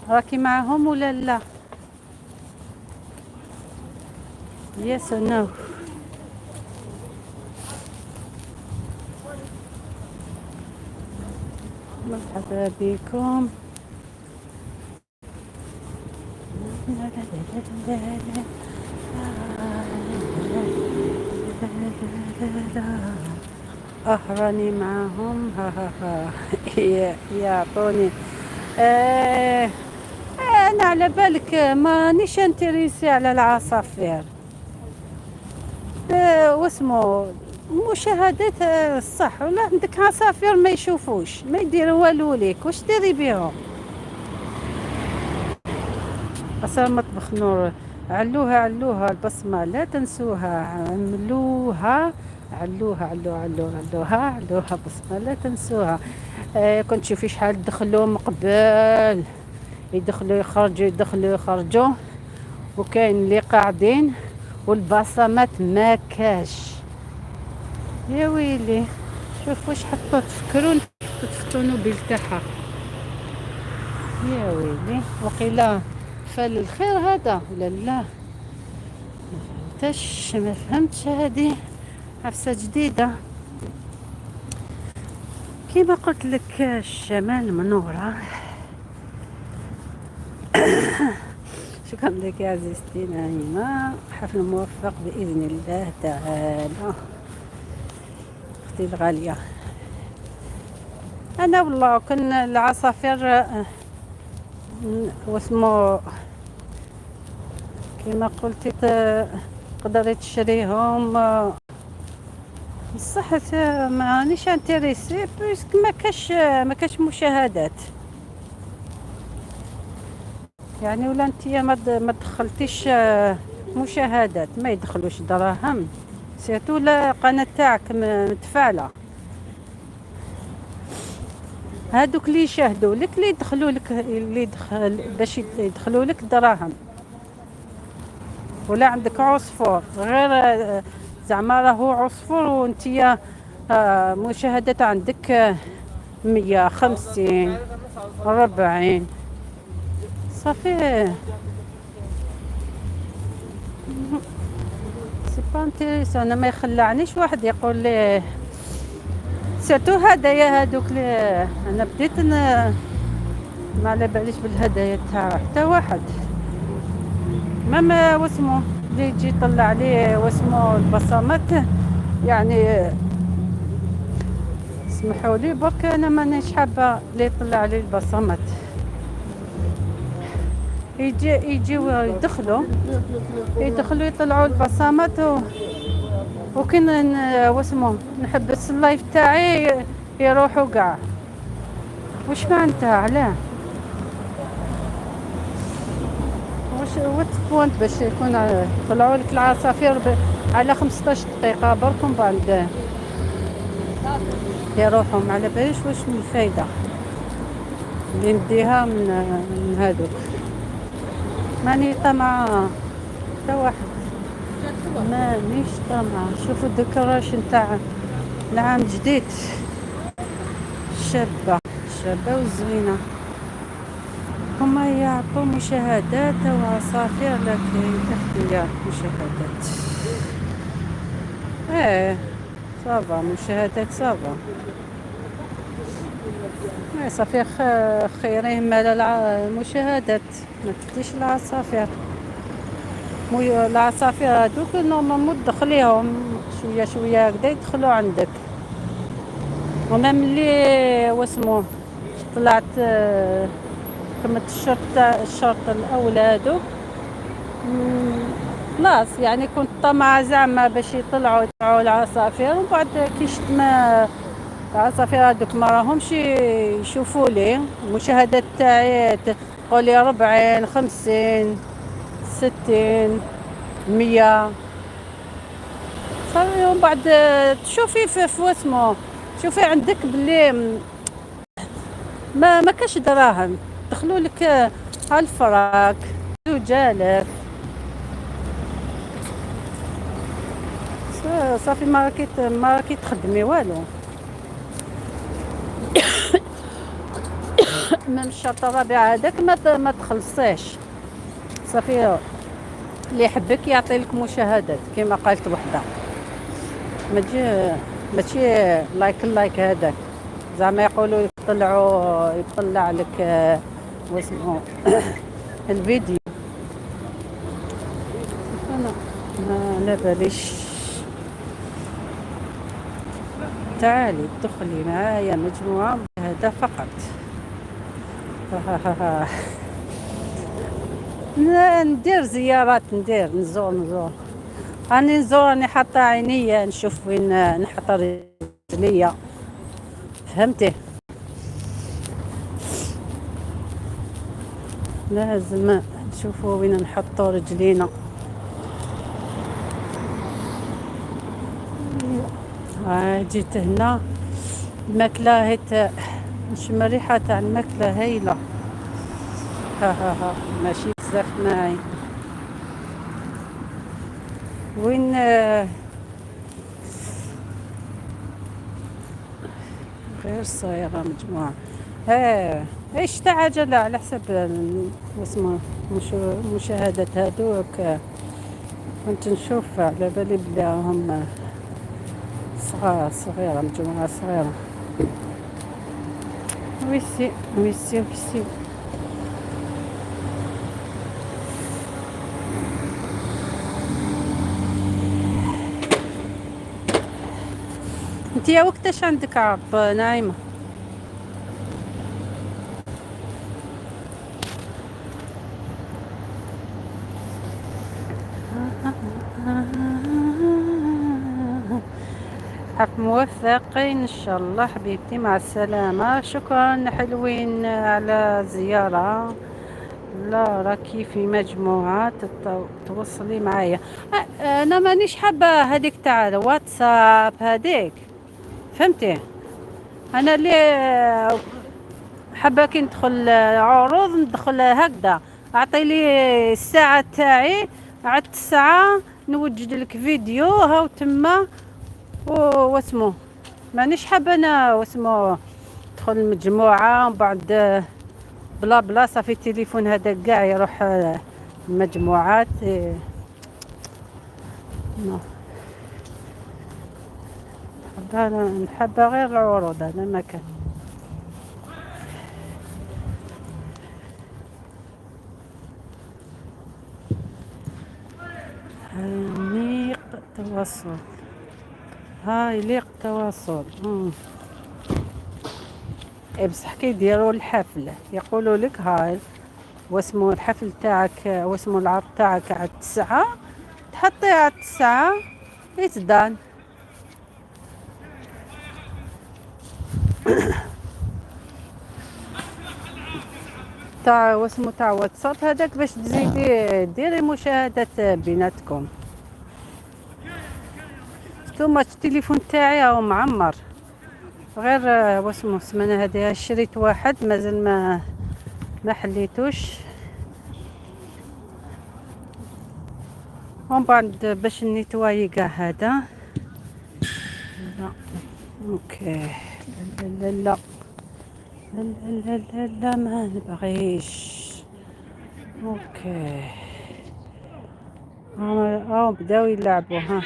راكي معاهم ولا لا؟ Yes or no؟ مرحبا بكم. لا لا لا لا لا لا لا. راني معاهم. ها ها ها، يعطوني. انا على بالك مانيش intéressée على العصافير. واسمو مشاهدات. الصح ولا عندك عصافير ما يشوفوش، ما يديروا والو ليك، واش ديري بيهم؟ اصلا مطبخ نور، علوها علوها البصمة لا تنسوها، عملوها علوها علوها علوها علوها علوها بصمة لا تنسوها. كنت تشوفي شحال دخلوا من قبل، يدخلوا يخرجوا يدخلوا يخرجوا، وكاين اللي قاعدين والبصمات ما كاش. يا ويلي، شوف واش حطوا، تفكرون حطوا في الطوموبيل تاعها. يا ويلي، وقيلا فال الخير هذا ولا لا؟ ما فهمتش، ما فهمتش، هذه عفسة جديدة. كما قلت لك الشمال منورة. شكرا لك يا عزيزتي نعيمة، حفل موفق بإذن الله تعالى أختي الغالية. أنا والله كان العصافير، واسمو كما قلتي تقدري تشريهم، بصح مانيش intéressée puisque ما كاش مشاهدات يعني، ولا انت ما دخلتيش مشاهدات ما يدخلوش دراهم، surtout لا القناة تاعك متفاعله. هادوك اللي يشاهدوا لك اللي يدخلوا لك، اللي يدخل باش يدخلوا لك دراهم. ولا عندك عصفور غير زعما راهو عصفور وانتيا مشاهدات عندك 150 40 صافي c'est pas intéressant. انا ما يخلعنيش واحد يقول لي surtout هدايا هادوك لي انا بديت ما على باليش بالهدايا تاع حتى واحد، même واسمو اللي يجي يطلع لي واسمو البصمات يعني اسمحوا لي برك انا مانيش حابة اللي يطلع لي البصمات. يجيو يدخلوا يطلعوا البصمات وكي واسمو نحبس ال live تاعي يروحوا كاع. واش معناتها؟ علاه؟ واش what point باش يكون طلعوا لك العصافير على 15 دقيقة برك ومن بعد يروحوا. ما على باليش واش من الفايدة اللي نديها من هادوك. ماني طمعة حتى واحد، مانيش طمعة. شوفوا ال décoration نتاع العام الجديد، شابة شابة وزوينة. هما يعطوا مشاهدات وعصافير لكن تخفية مشاهدات. ايه ça va مشاهدات ça va. ايه صافي خيرين مال المشاهدات، ما تديش العصافير. العصافير هادوك normalement تدخليهم شوية شوية هكذا يدخلوا عندك. و même ملي واسمو طلعت كملت الشرط الاول هادوك، خلاص يعني كنت طمعة زعما باش يطلعوا العصافير، ومن بعد كي شفت ما العصافير هادوك ما راهمش يشوفوا لي المشاهدات تاعي، تقولي 40 50 60 100 صافي. ومن بعد تشوفي في واسمو، شوفي عندك بلي ما كاش دراهم، دخلوا لك على الفراك 2000 صافي. ما راكي تخدمي والو. même الشرط الرابع هذاك ما تخلصيش صافي. اللي يحبك يعطي لك مشاهدات كما قالت وحده، ما تجي ماشي like like هذاك زعما يقولوا يطلع لك واسمو الفيديو. انا ما على باليش. تعالي دخلي معايا مجموعة هذا فقط. ندير زيارات، ندير نزور، راني نزور، راني حاطة عينيا نشوف وين نحط رجليا، فهمتي؟ لازم نشوفوا وين نحطوا رجلينا. جيت هنا الماكلة هيت نشم الريحة تاع الماكلة هايلة. ها ها ها ماشي بزاف معايا. وين غير صايرة مجموعة. ايش تاع عجلة على حسب واسمه مشاهدة هذوك. كنت نشوف على بالي بلي راهم صغار، صغيرة، مجموعة صغيرة. ويسي ويسي ويسي. انت يا وقتاش عندك عرض نايمة؟ حف موفقين ان شاء الله حبيبتي، مع السلامة. شكرا حلوين على الزيارة. لا راكي في مجموعة توصلي معايا. انا مانيش حابة هذيك تاع الواتساب هذيك، فهمتي؟ انا اللي حابة كي ندخل عروض ندخل هكذا، اعطي لي الساعة تاعي على 9 نوجد لك فيديو هاو تما واسمو. مانيش حابة انا واسمو ندخل المجموعة ومن بعد بلا بلا صافي التليفون هذا كاع يروح المجموعات. non، نحب غير العروض، هذا ما كان. عميق تواصل، هاي ليق تواصل. إيه بصح كيديروا الحفل يقولوا لك هاي واسمو الحفل تاعك، واسمو العرض تاعك على 9، تحطيه على 9 يتدان. تاع واسمو تاع واتساب هذاك باش تزيدي ديري مشاهدات بيناتكم. ثم التليفون تاعي راهو معمر غير واسمو السمانه هذه شريت واحد مازال ما حليتوش. ومن بعد باش نيتوايي كاع هذا. لا OK، لا لا لا لا لا لا لا ما نبغيش. OK بداو يلعبوا. ها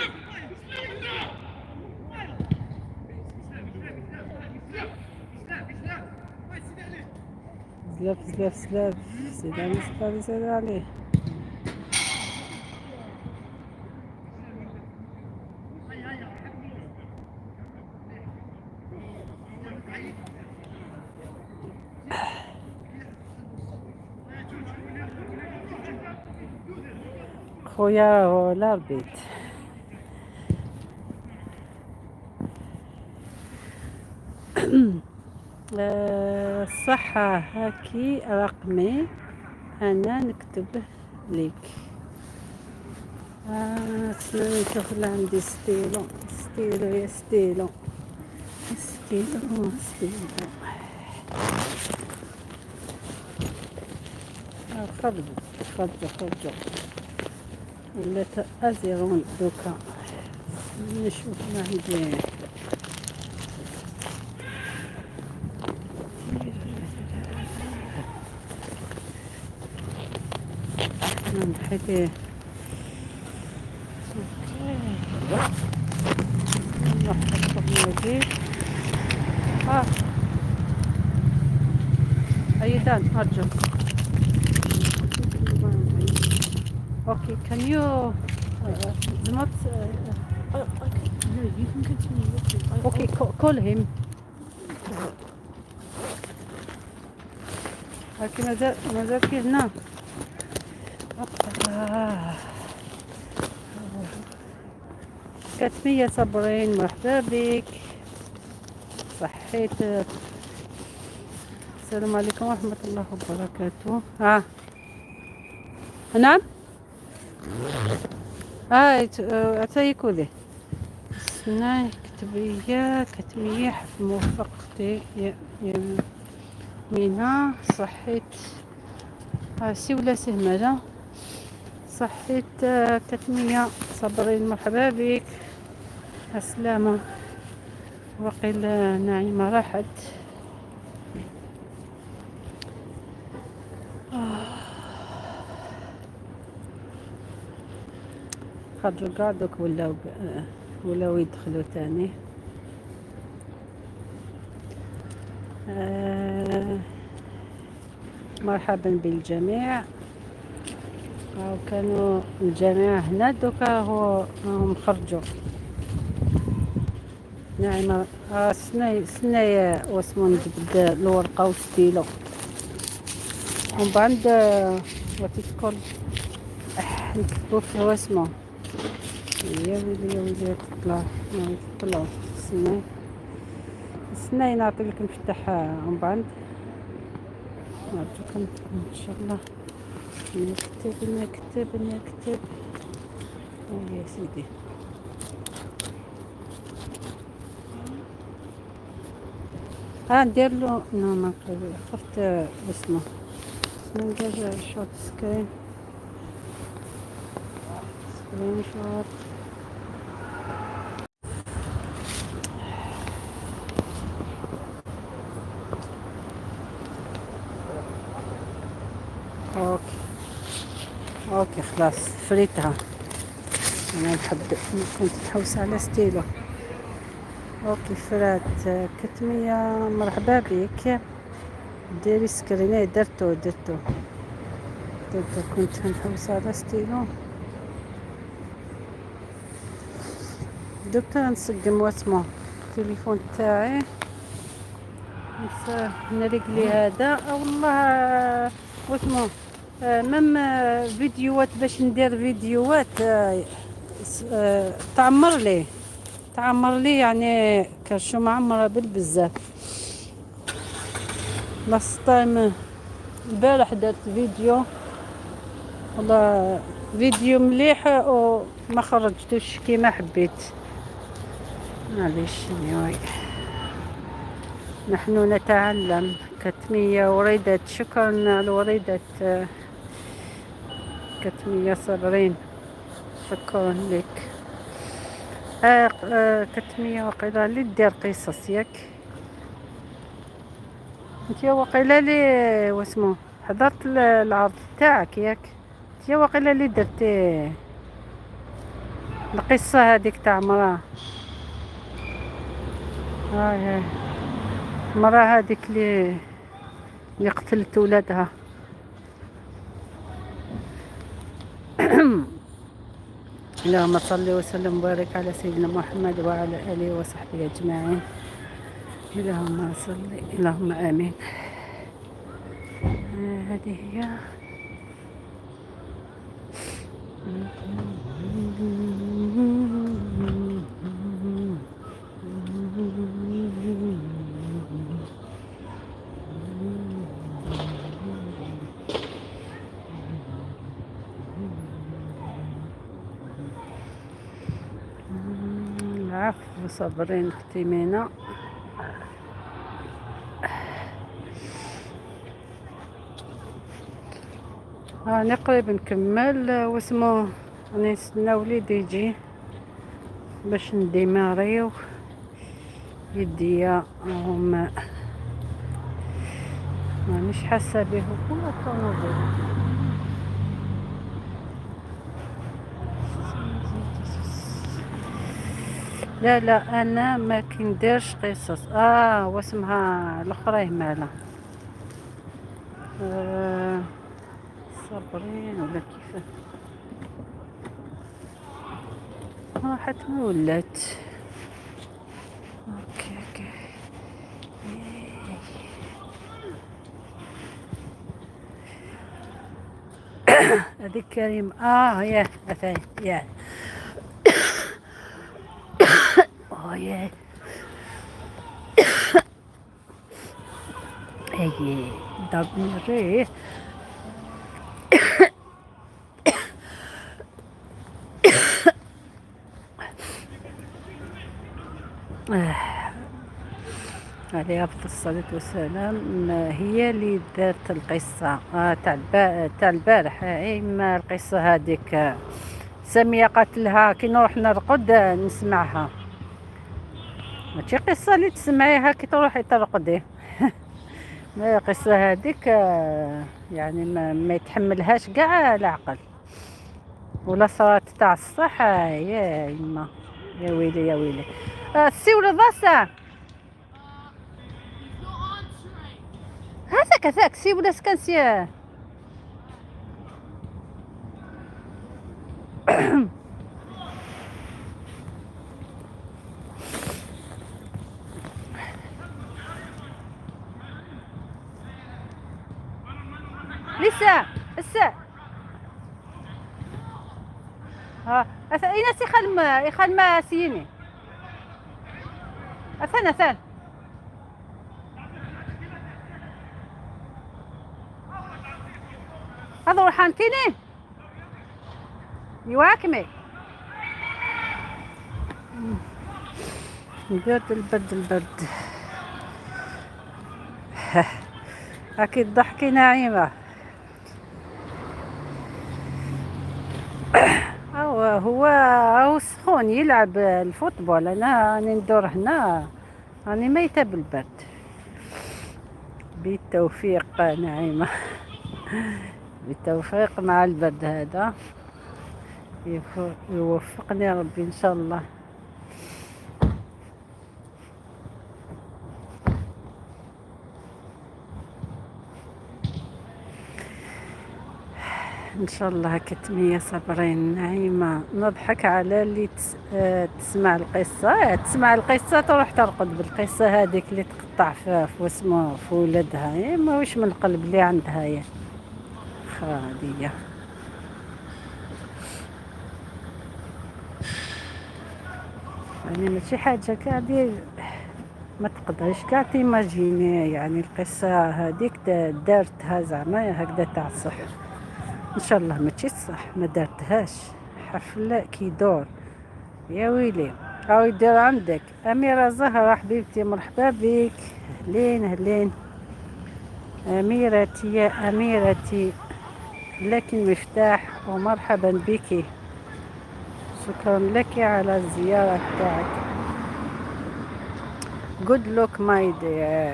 زلاف زلاف زلاف، سيدي علي سيدي علي سيدي علي. خويا راهو l'arbitre. صحة هاكي رقمي أنا نكتب لك. استنى نشوف لا عندي stylo، stylo يا stylo، stylo stylo. خرجوا خرجوا خرجوا، ولات à zéro دوكا. نشوف ما عندي. نحيتي. أيضا أرجو. Okay, can you not?
No, you can continue looking.
Okay, call him. Okay, مازال مازال كي هنا. كتمية صبرين مرحبا بك. صحيت. السلام عليكم ورحمة الله وبركاته. ها نعم. عطاي كودي. استناي كتبية كتمية حف موفقتي يا مينا. صحيت. سي ولا سهمة. صحيت. كتمية صبرين مرحبا بك. السلامة. وقيل نعيمة راحت. خرجوا كاع دوك ولاو يدخلوا تاني. مرحبا بالجميع. أو كانوا الجميع هنا دوكا هم خرجوا. نعم. سناي سناي واسمو نجبد الورقة وستيلو ومن بعد وتتكل نكتبو في واسمو. يا ويلي يا ويلي تطلع تطلع. استناي استناي نعطي لك نفتح من بعد. نرجوكم ان شاء الله. نكتب نكتب نكتب. يا سيدي ها ندير له، non ما نقدر، خفت اسمه. ندير shot screen، screenshot. okay okay خلاص فريتها. انا نحب كنت تحوس على stylo. okay فرات كتمية، مرحبا بك. ديري screen. درتو درتو درتو. كنت نحوس على ستيلو. دوكا نسقم واسمو التليفون تاعي، نريقلي هذا. والله واسمو même فيديوهات، باش ندير فيديوهات تعمر لي تعمر لي، يعني كرشو معمرة بالبزاف. last time البارح درت فيديو، والله فيديو مليح وما خرجتوش كيما حبيت. معليش، anyway. نحن نتعلم. كتمية وريدة، شكرا على الوريدة. كتمية صابرين، شكرا لك. كتمية وقيلة اللي دير قصص ياك انت؟ وقيلة لي واسمو حضرت العرض تاعك ياك؟ انت وقيلة اللي درتي القصة هذيك تاع مرا، هاي هاي مرا هذيك اللي قتلت ولادها. اللهم صل وسلم وبارك على سيدنا محمد وعلى آله وصحبه أجمعين. اللهم صل، اللهم آمين. هذه هي. العفو صابرين اختي مينا. راني قريب نكمل واسمو، راني نستنى وليدي يجي باش نديماريو. يديا هم مانيش حاسه به هو الطوموبيل. لا لا، انا ما كنديرش قصص. واسمها الاخرى مالا صابرين ولا كيف راحت ولات. okay. هذيك كريم. يا مثلا يا oh يا اي ضربني الريح. عليه أفضل الصلاة والسلام. هي اللي دارت القصة تاع البارح. إما القصة هذيك سامية قالت لها كي نروح نرقد نسمعها. ماشي قصة اللي تسمعيها كي تروحي ترقدي. ما القصة هذيك يعني ما يتحملهاش كاع العقل ولا صارت تاع الصح. يا يما يا ويلي يا ويلي. السي ولا ضاسة هذاك هذاك سي ولا سكان سي. لسه لسه ها اين سي خالم خالم سيني. اثان اثان. هذا روحان كيني يواكمي. البرد البرد البرد. أكيد ضحكي نعيمة. أو هو أو سخون يلعب ال football. أنا راني ندور هنا، راني ميتة بالبرد. بالتوفيق نعيمة، بالتوفيق مع البرد هذا، يوفقني ربي إن شاء الله. ان شاء الله كتمية صبرين نعيمة. نضحك على اللي تسمع القصة، تسمع القصة تروح ترقد بالقصة هذيك اللي تقطع في واسمه في ولدها، ماهوش من القلب اللي عندها يا خادية. يعني ماشي حاجة كاع ديال ما تقدرش كاع t'imaginer، يعني القصة هذيك دارتها زعما هكذا تاع الصح. ان شاء الله ماشي صح، ما دارتهاش. حفلة كيدور يا ويلي. او يدير عندك اميره زهره حبيبتي، مرحبا بك. اهلين اهلين اميرتي، يا اميرتي لك المفتاح ومرحبا بك. شكرا لك على الزيارة تاعك. Good luck my dear.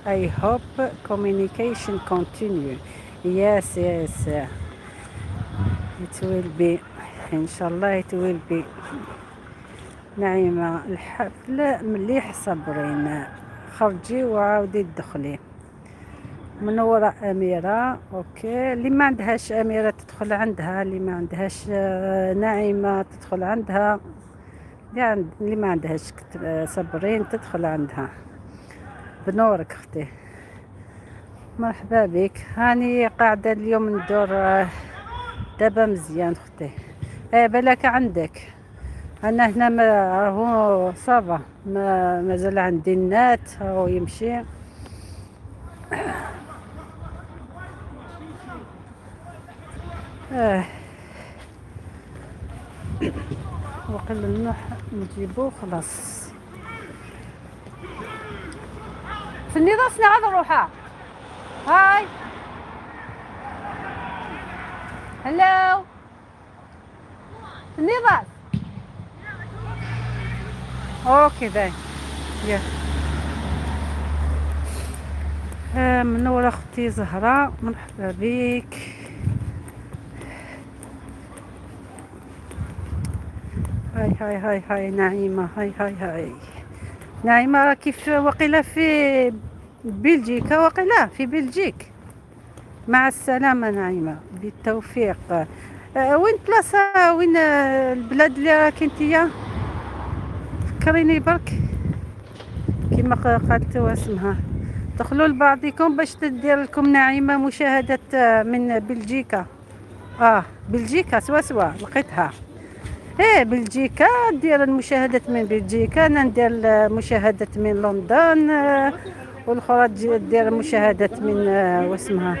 I hope communication continue. Yes, yes. It will be. إن شاء الله it will be. نعيمة الحفلة مليح صبرين، خرجي وعاودي تدخلي. منورة أميرة. okay، اللي ما عندهاش أميرة تدخل عندها، اللي ما عندهاش نعيمة تدخل عندها، اللي ما عندهاش صبرين تدخل عندها. بنورك اختي، مرحبا بك. هاني قاعدة اليوم ندور دابا مزيان اختي. ايه بالك عندك. انا هنا ما راهو ça va، ما مازال عندي النت راهو يمشي. وقيل نروح نجيبو خلاص. في النظام غادي نروحها. Hi، hello، النظام. okay bye يا منورة اختي زهرة، مرحبا بك. هاي هاي هاي هاي نعيمة، هاي هاي هاي نعيمة، راكي في وقيلة في بلجيكا، وقيلة في بلجيك. مع السلامة نعيمة، بالتوفيق. وين بلاصة، وين البلاد اللي راكي انتيا؟ فكريني برك كما قالت واسمها. دخلوا لبعضكم باش تدير لكم نعيمة مشاهدة من بلجيكا. بلجيكا سوا سوا لقيتها. ايه بلجيكا، دير المشاهدات من بلجيكا، انا ندير المشاهدات من لندن، والاخرى دير المشاهدات من واسمها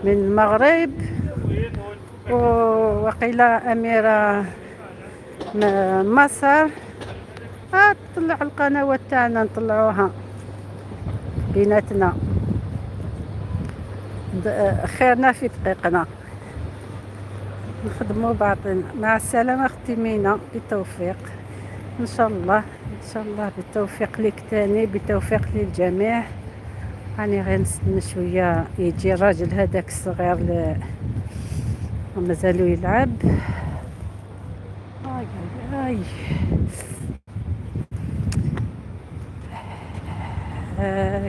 من المغرب، وقيل اميره مصر. تطلع القنوات تاعنا نطلعوها بيناتنا، خيرنا في دقيقنا، نخدموا بعضنا. مع السلامة اختي مينا، بالتوفيق ان شاء الله. ان شاء الله بالتوفيق لك تاني، بالتوفيق للجميع. راني غير نستنى شوية يجي الراجل هذاك الصغير اللي مازالو يلعب. اي اي اي.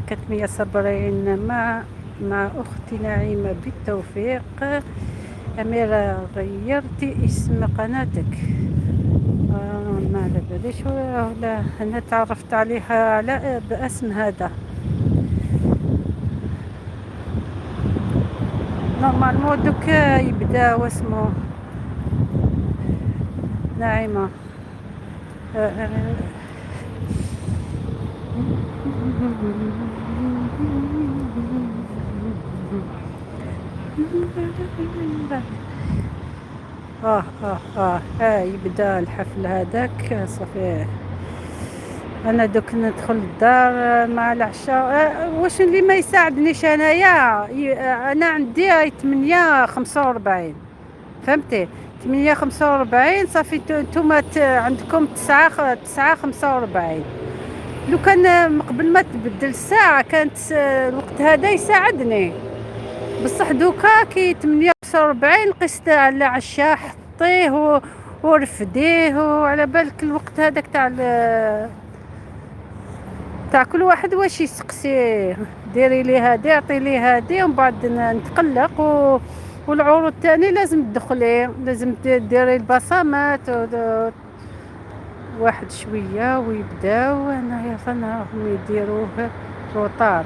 كتمية صبرين مع أختي نعيمة، بالتوفيق. أميرة غيرتي اسم قناتك؟ ما على باليش ولا أنا تعرفت عليها على باسم هذا. normalement دوك يبدا واسمو نعيمة. اه اه اه اه يبدا الحفل هذاك صافي. انا دوك ندخل الدار مع العشاء. واش اللي ما يساعدنيش انايا؟ انا عندي 8:45، فهمتي؟ 8:45 صافي. نتوما عندكم 9:45. لو كان قبل ما تبدل الساعة كانت الوقت هذا يساعدني، بصح دوكا كي 8:45 قست على العشاء حطيه ورفديه، وعلى بالك الوقت هذاك تاع كل واحد واش يسقسي، ديري لي هادي، عطي لي هادي، ومن بعد نتقلق. والعروض الثاني لازم تدخلي، لازم ديري البصمات واحد شوية ويبداو. انا يا فانا راهم يديروه retard.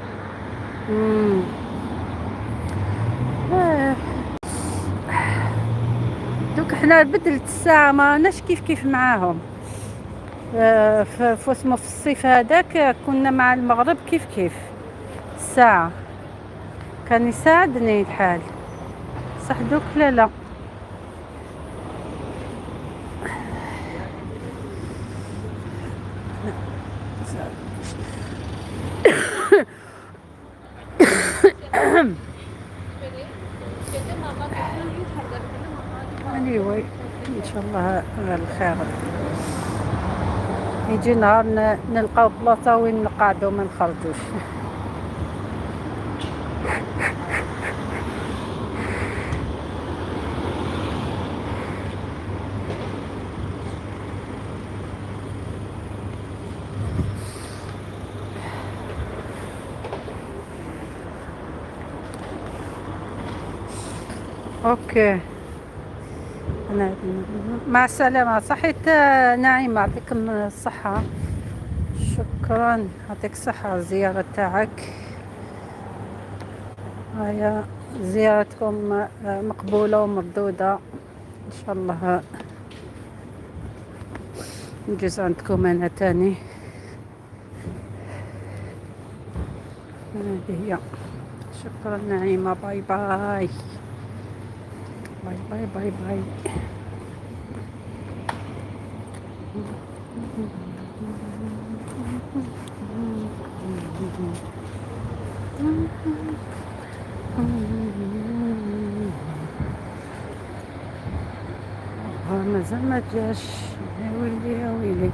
دوك حنا بدلت الساعة، ما راناش كيف كيف معاهم. في في الصيف هذاك كنا مع المغرب كيف كيف الساعة، كان يساعدني الحال، صح دوك لا لا. anyway ان شاء الله غير الخير، يجي نهار نلقاو بلاصة وين نقعدو ما نخرجوش. okay أنا مع السلامة. صحيت نعيمة، يعطيكم الصحة، شكرا، يعطيك الصحة الزيارة تاعك، هيا زيارتكم مقبولة ومردودة إن شاء الله. نجوز عندكم أنا تاني. هذه هي. شكرا نعيمة، bye bye bye bye bye bye. مازال ما جاش، يا ويلي يا ويلي.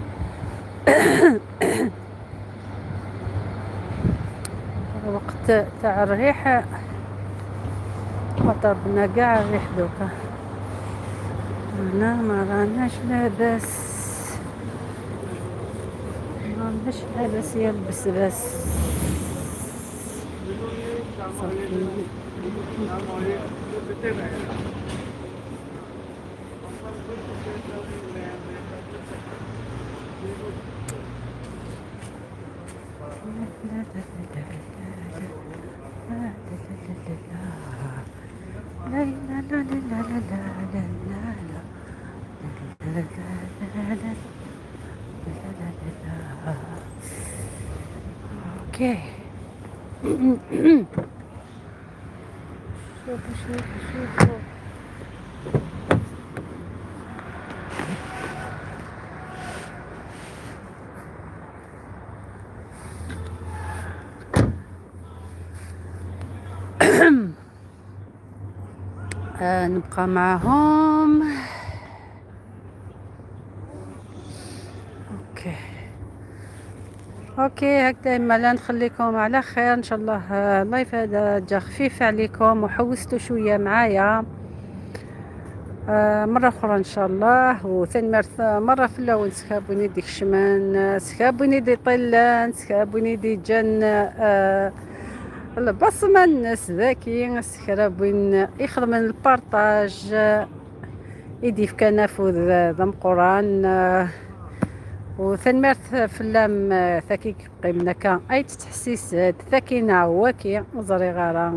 وقت تاع الريح ضربنا كاع الريح دوكا، انا ما راناش لاباس، ما راناش لاباس يا البسباس. صافي. لا لا لا لا لا لا لا لا لا لا لا لا لا لا لا. okay، شوفوا شوفوا شوفوا. نبقى معهم. okay هكذا مالا نخليكم على خير ان شاء الله. ال live هذا جا خفيف عليكم وحوستوا شوية معايا. مرة اخرى ان شاء الله. وثاني مرة في الاول سكابوني ديك الشمان، سكابوني دي طلان، سكابوني دي جن البصمة، الناس ذاكي سكرابوين يخدم ال partage يدي في كنافو ذم قران. وثاني فلام ثاكي قيمنا كان اي تحسيس ثاكينا واكي وزري غارا.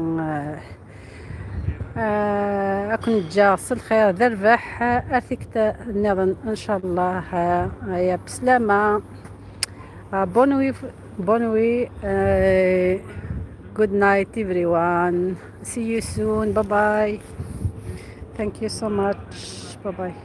اكون جا الخير ذا الربح ارثيك النظن ان شاء الله. هيا بسلامه، bonne nuit. Bonne nuit. Good night, everyone. See you soon. Bye bye. Thank you so much. Bye bye.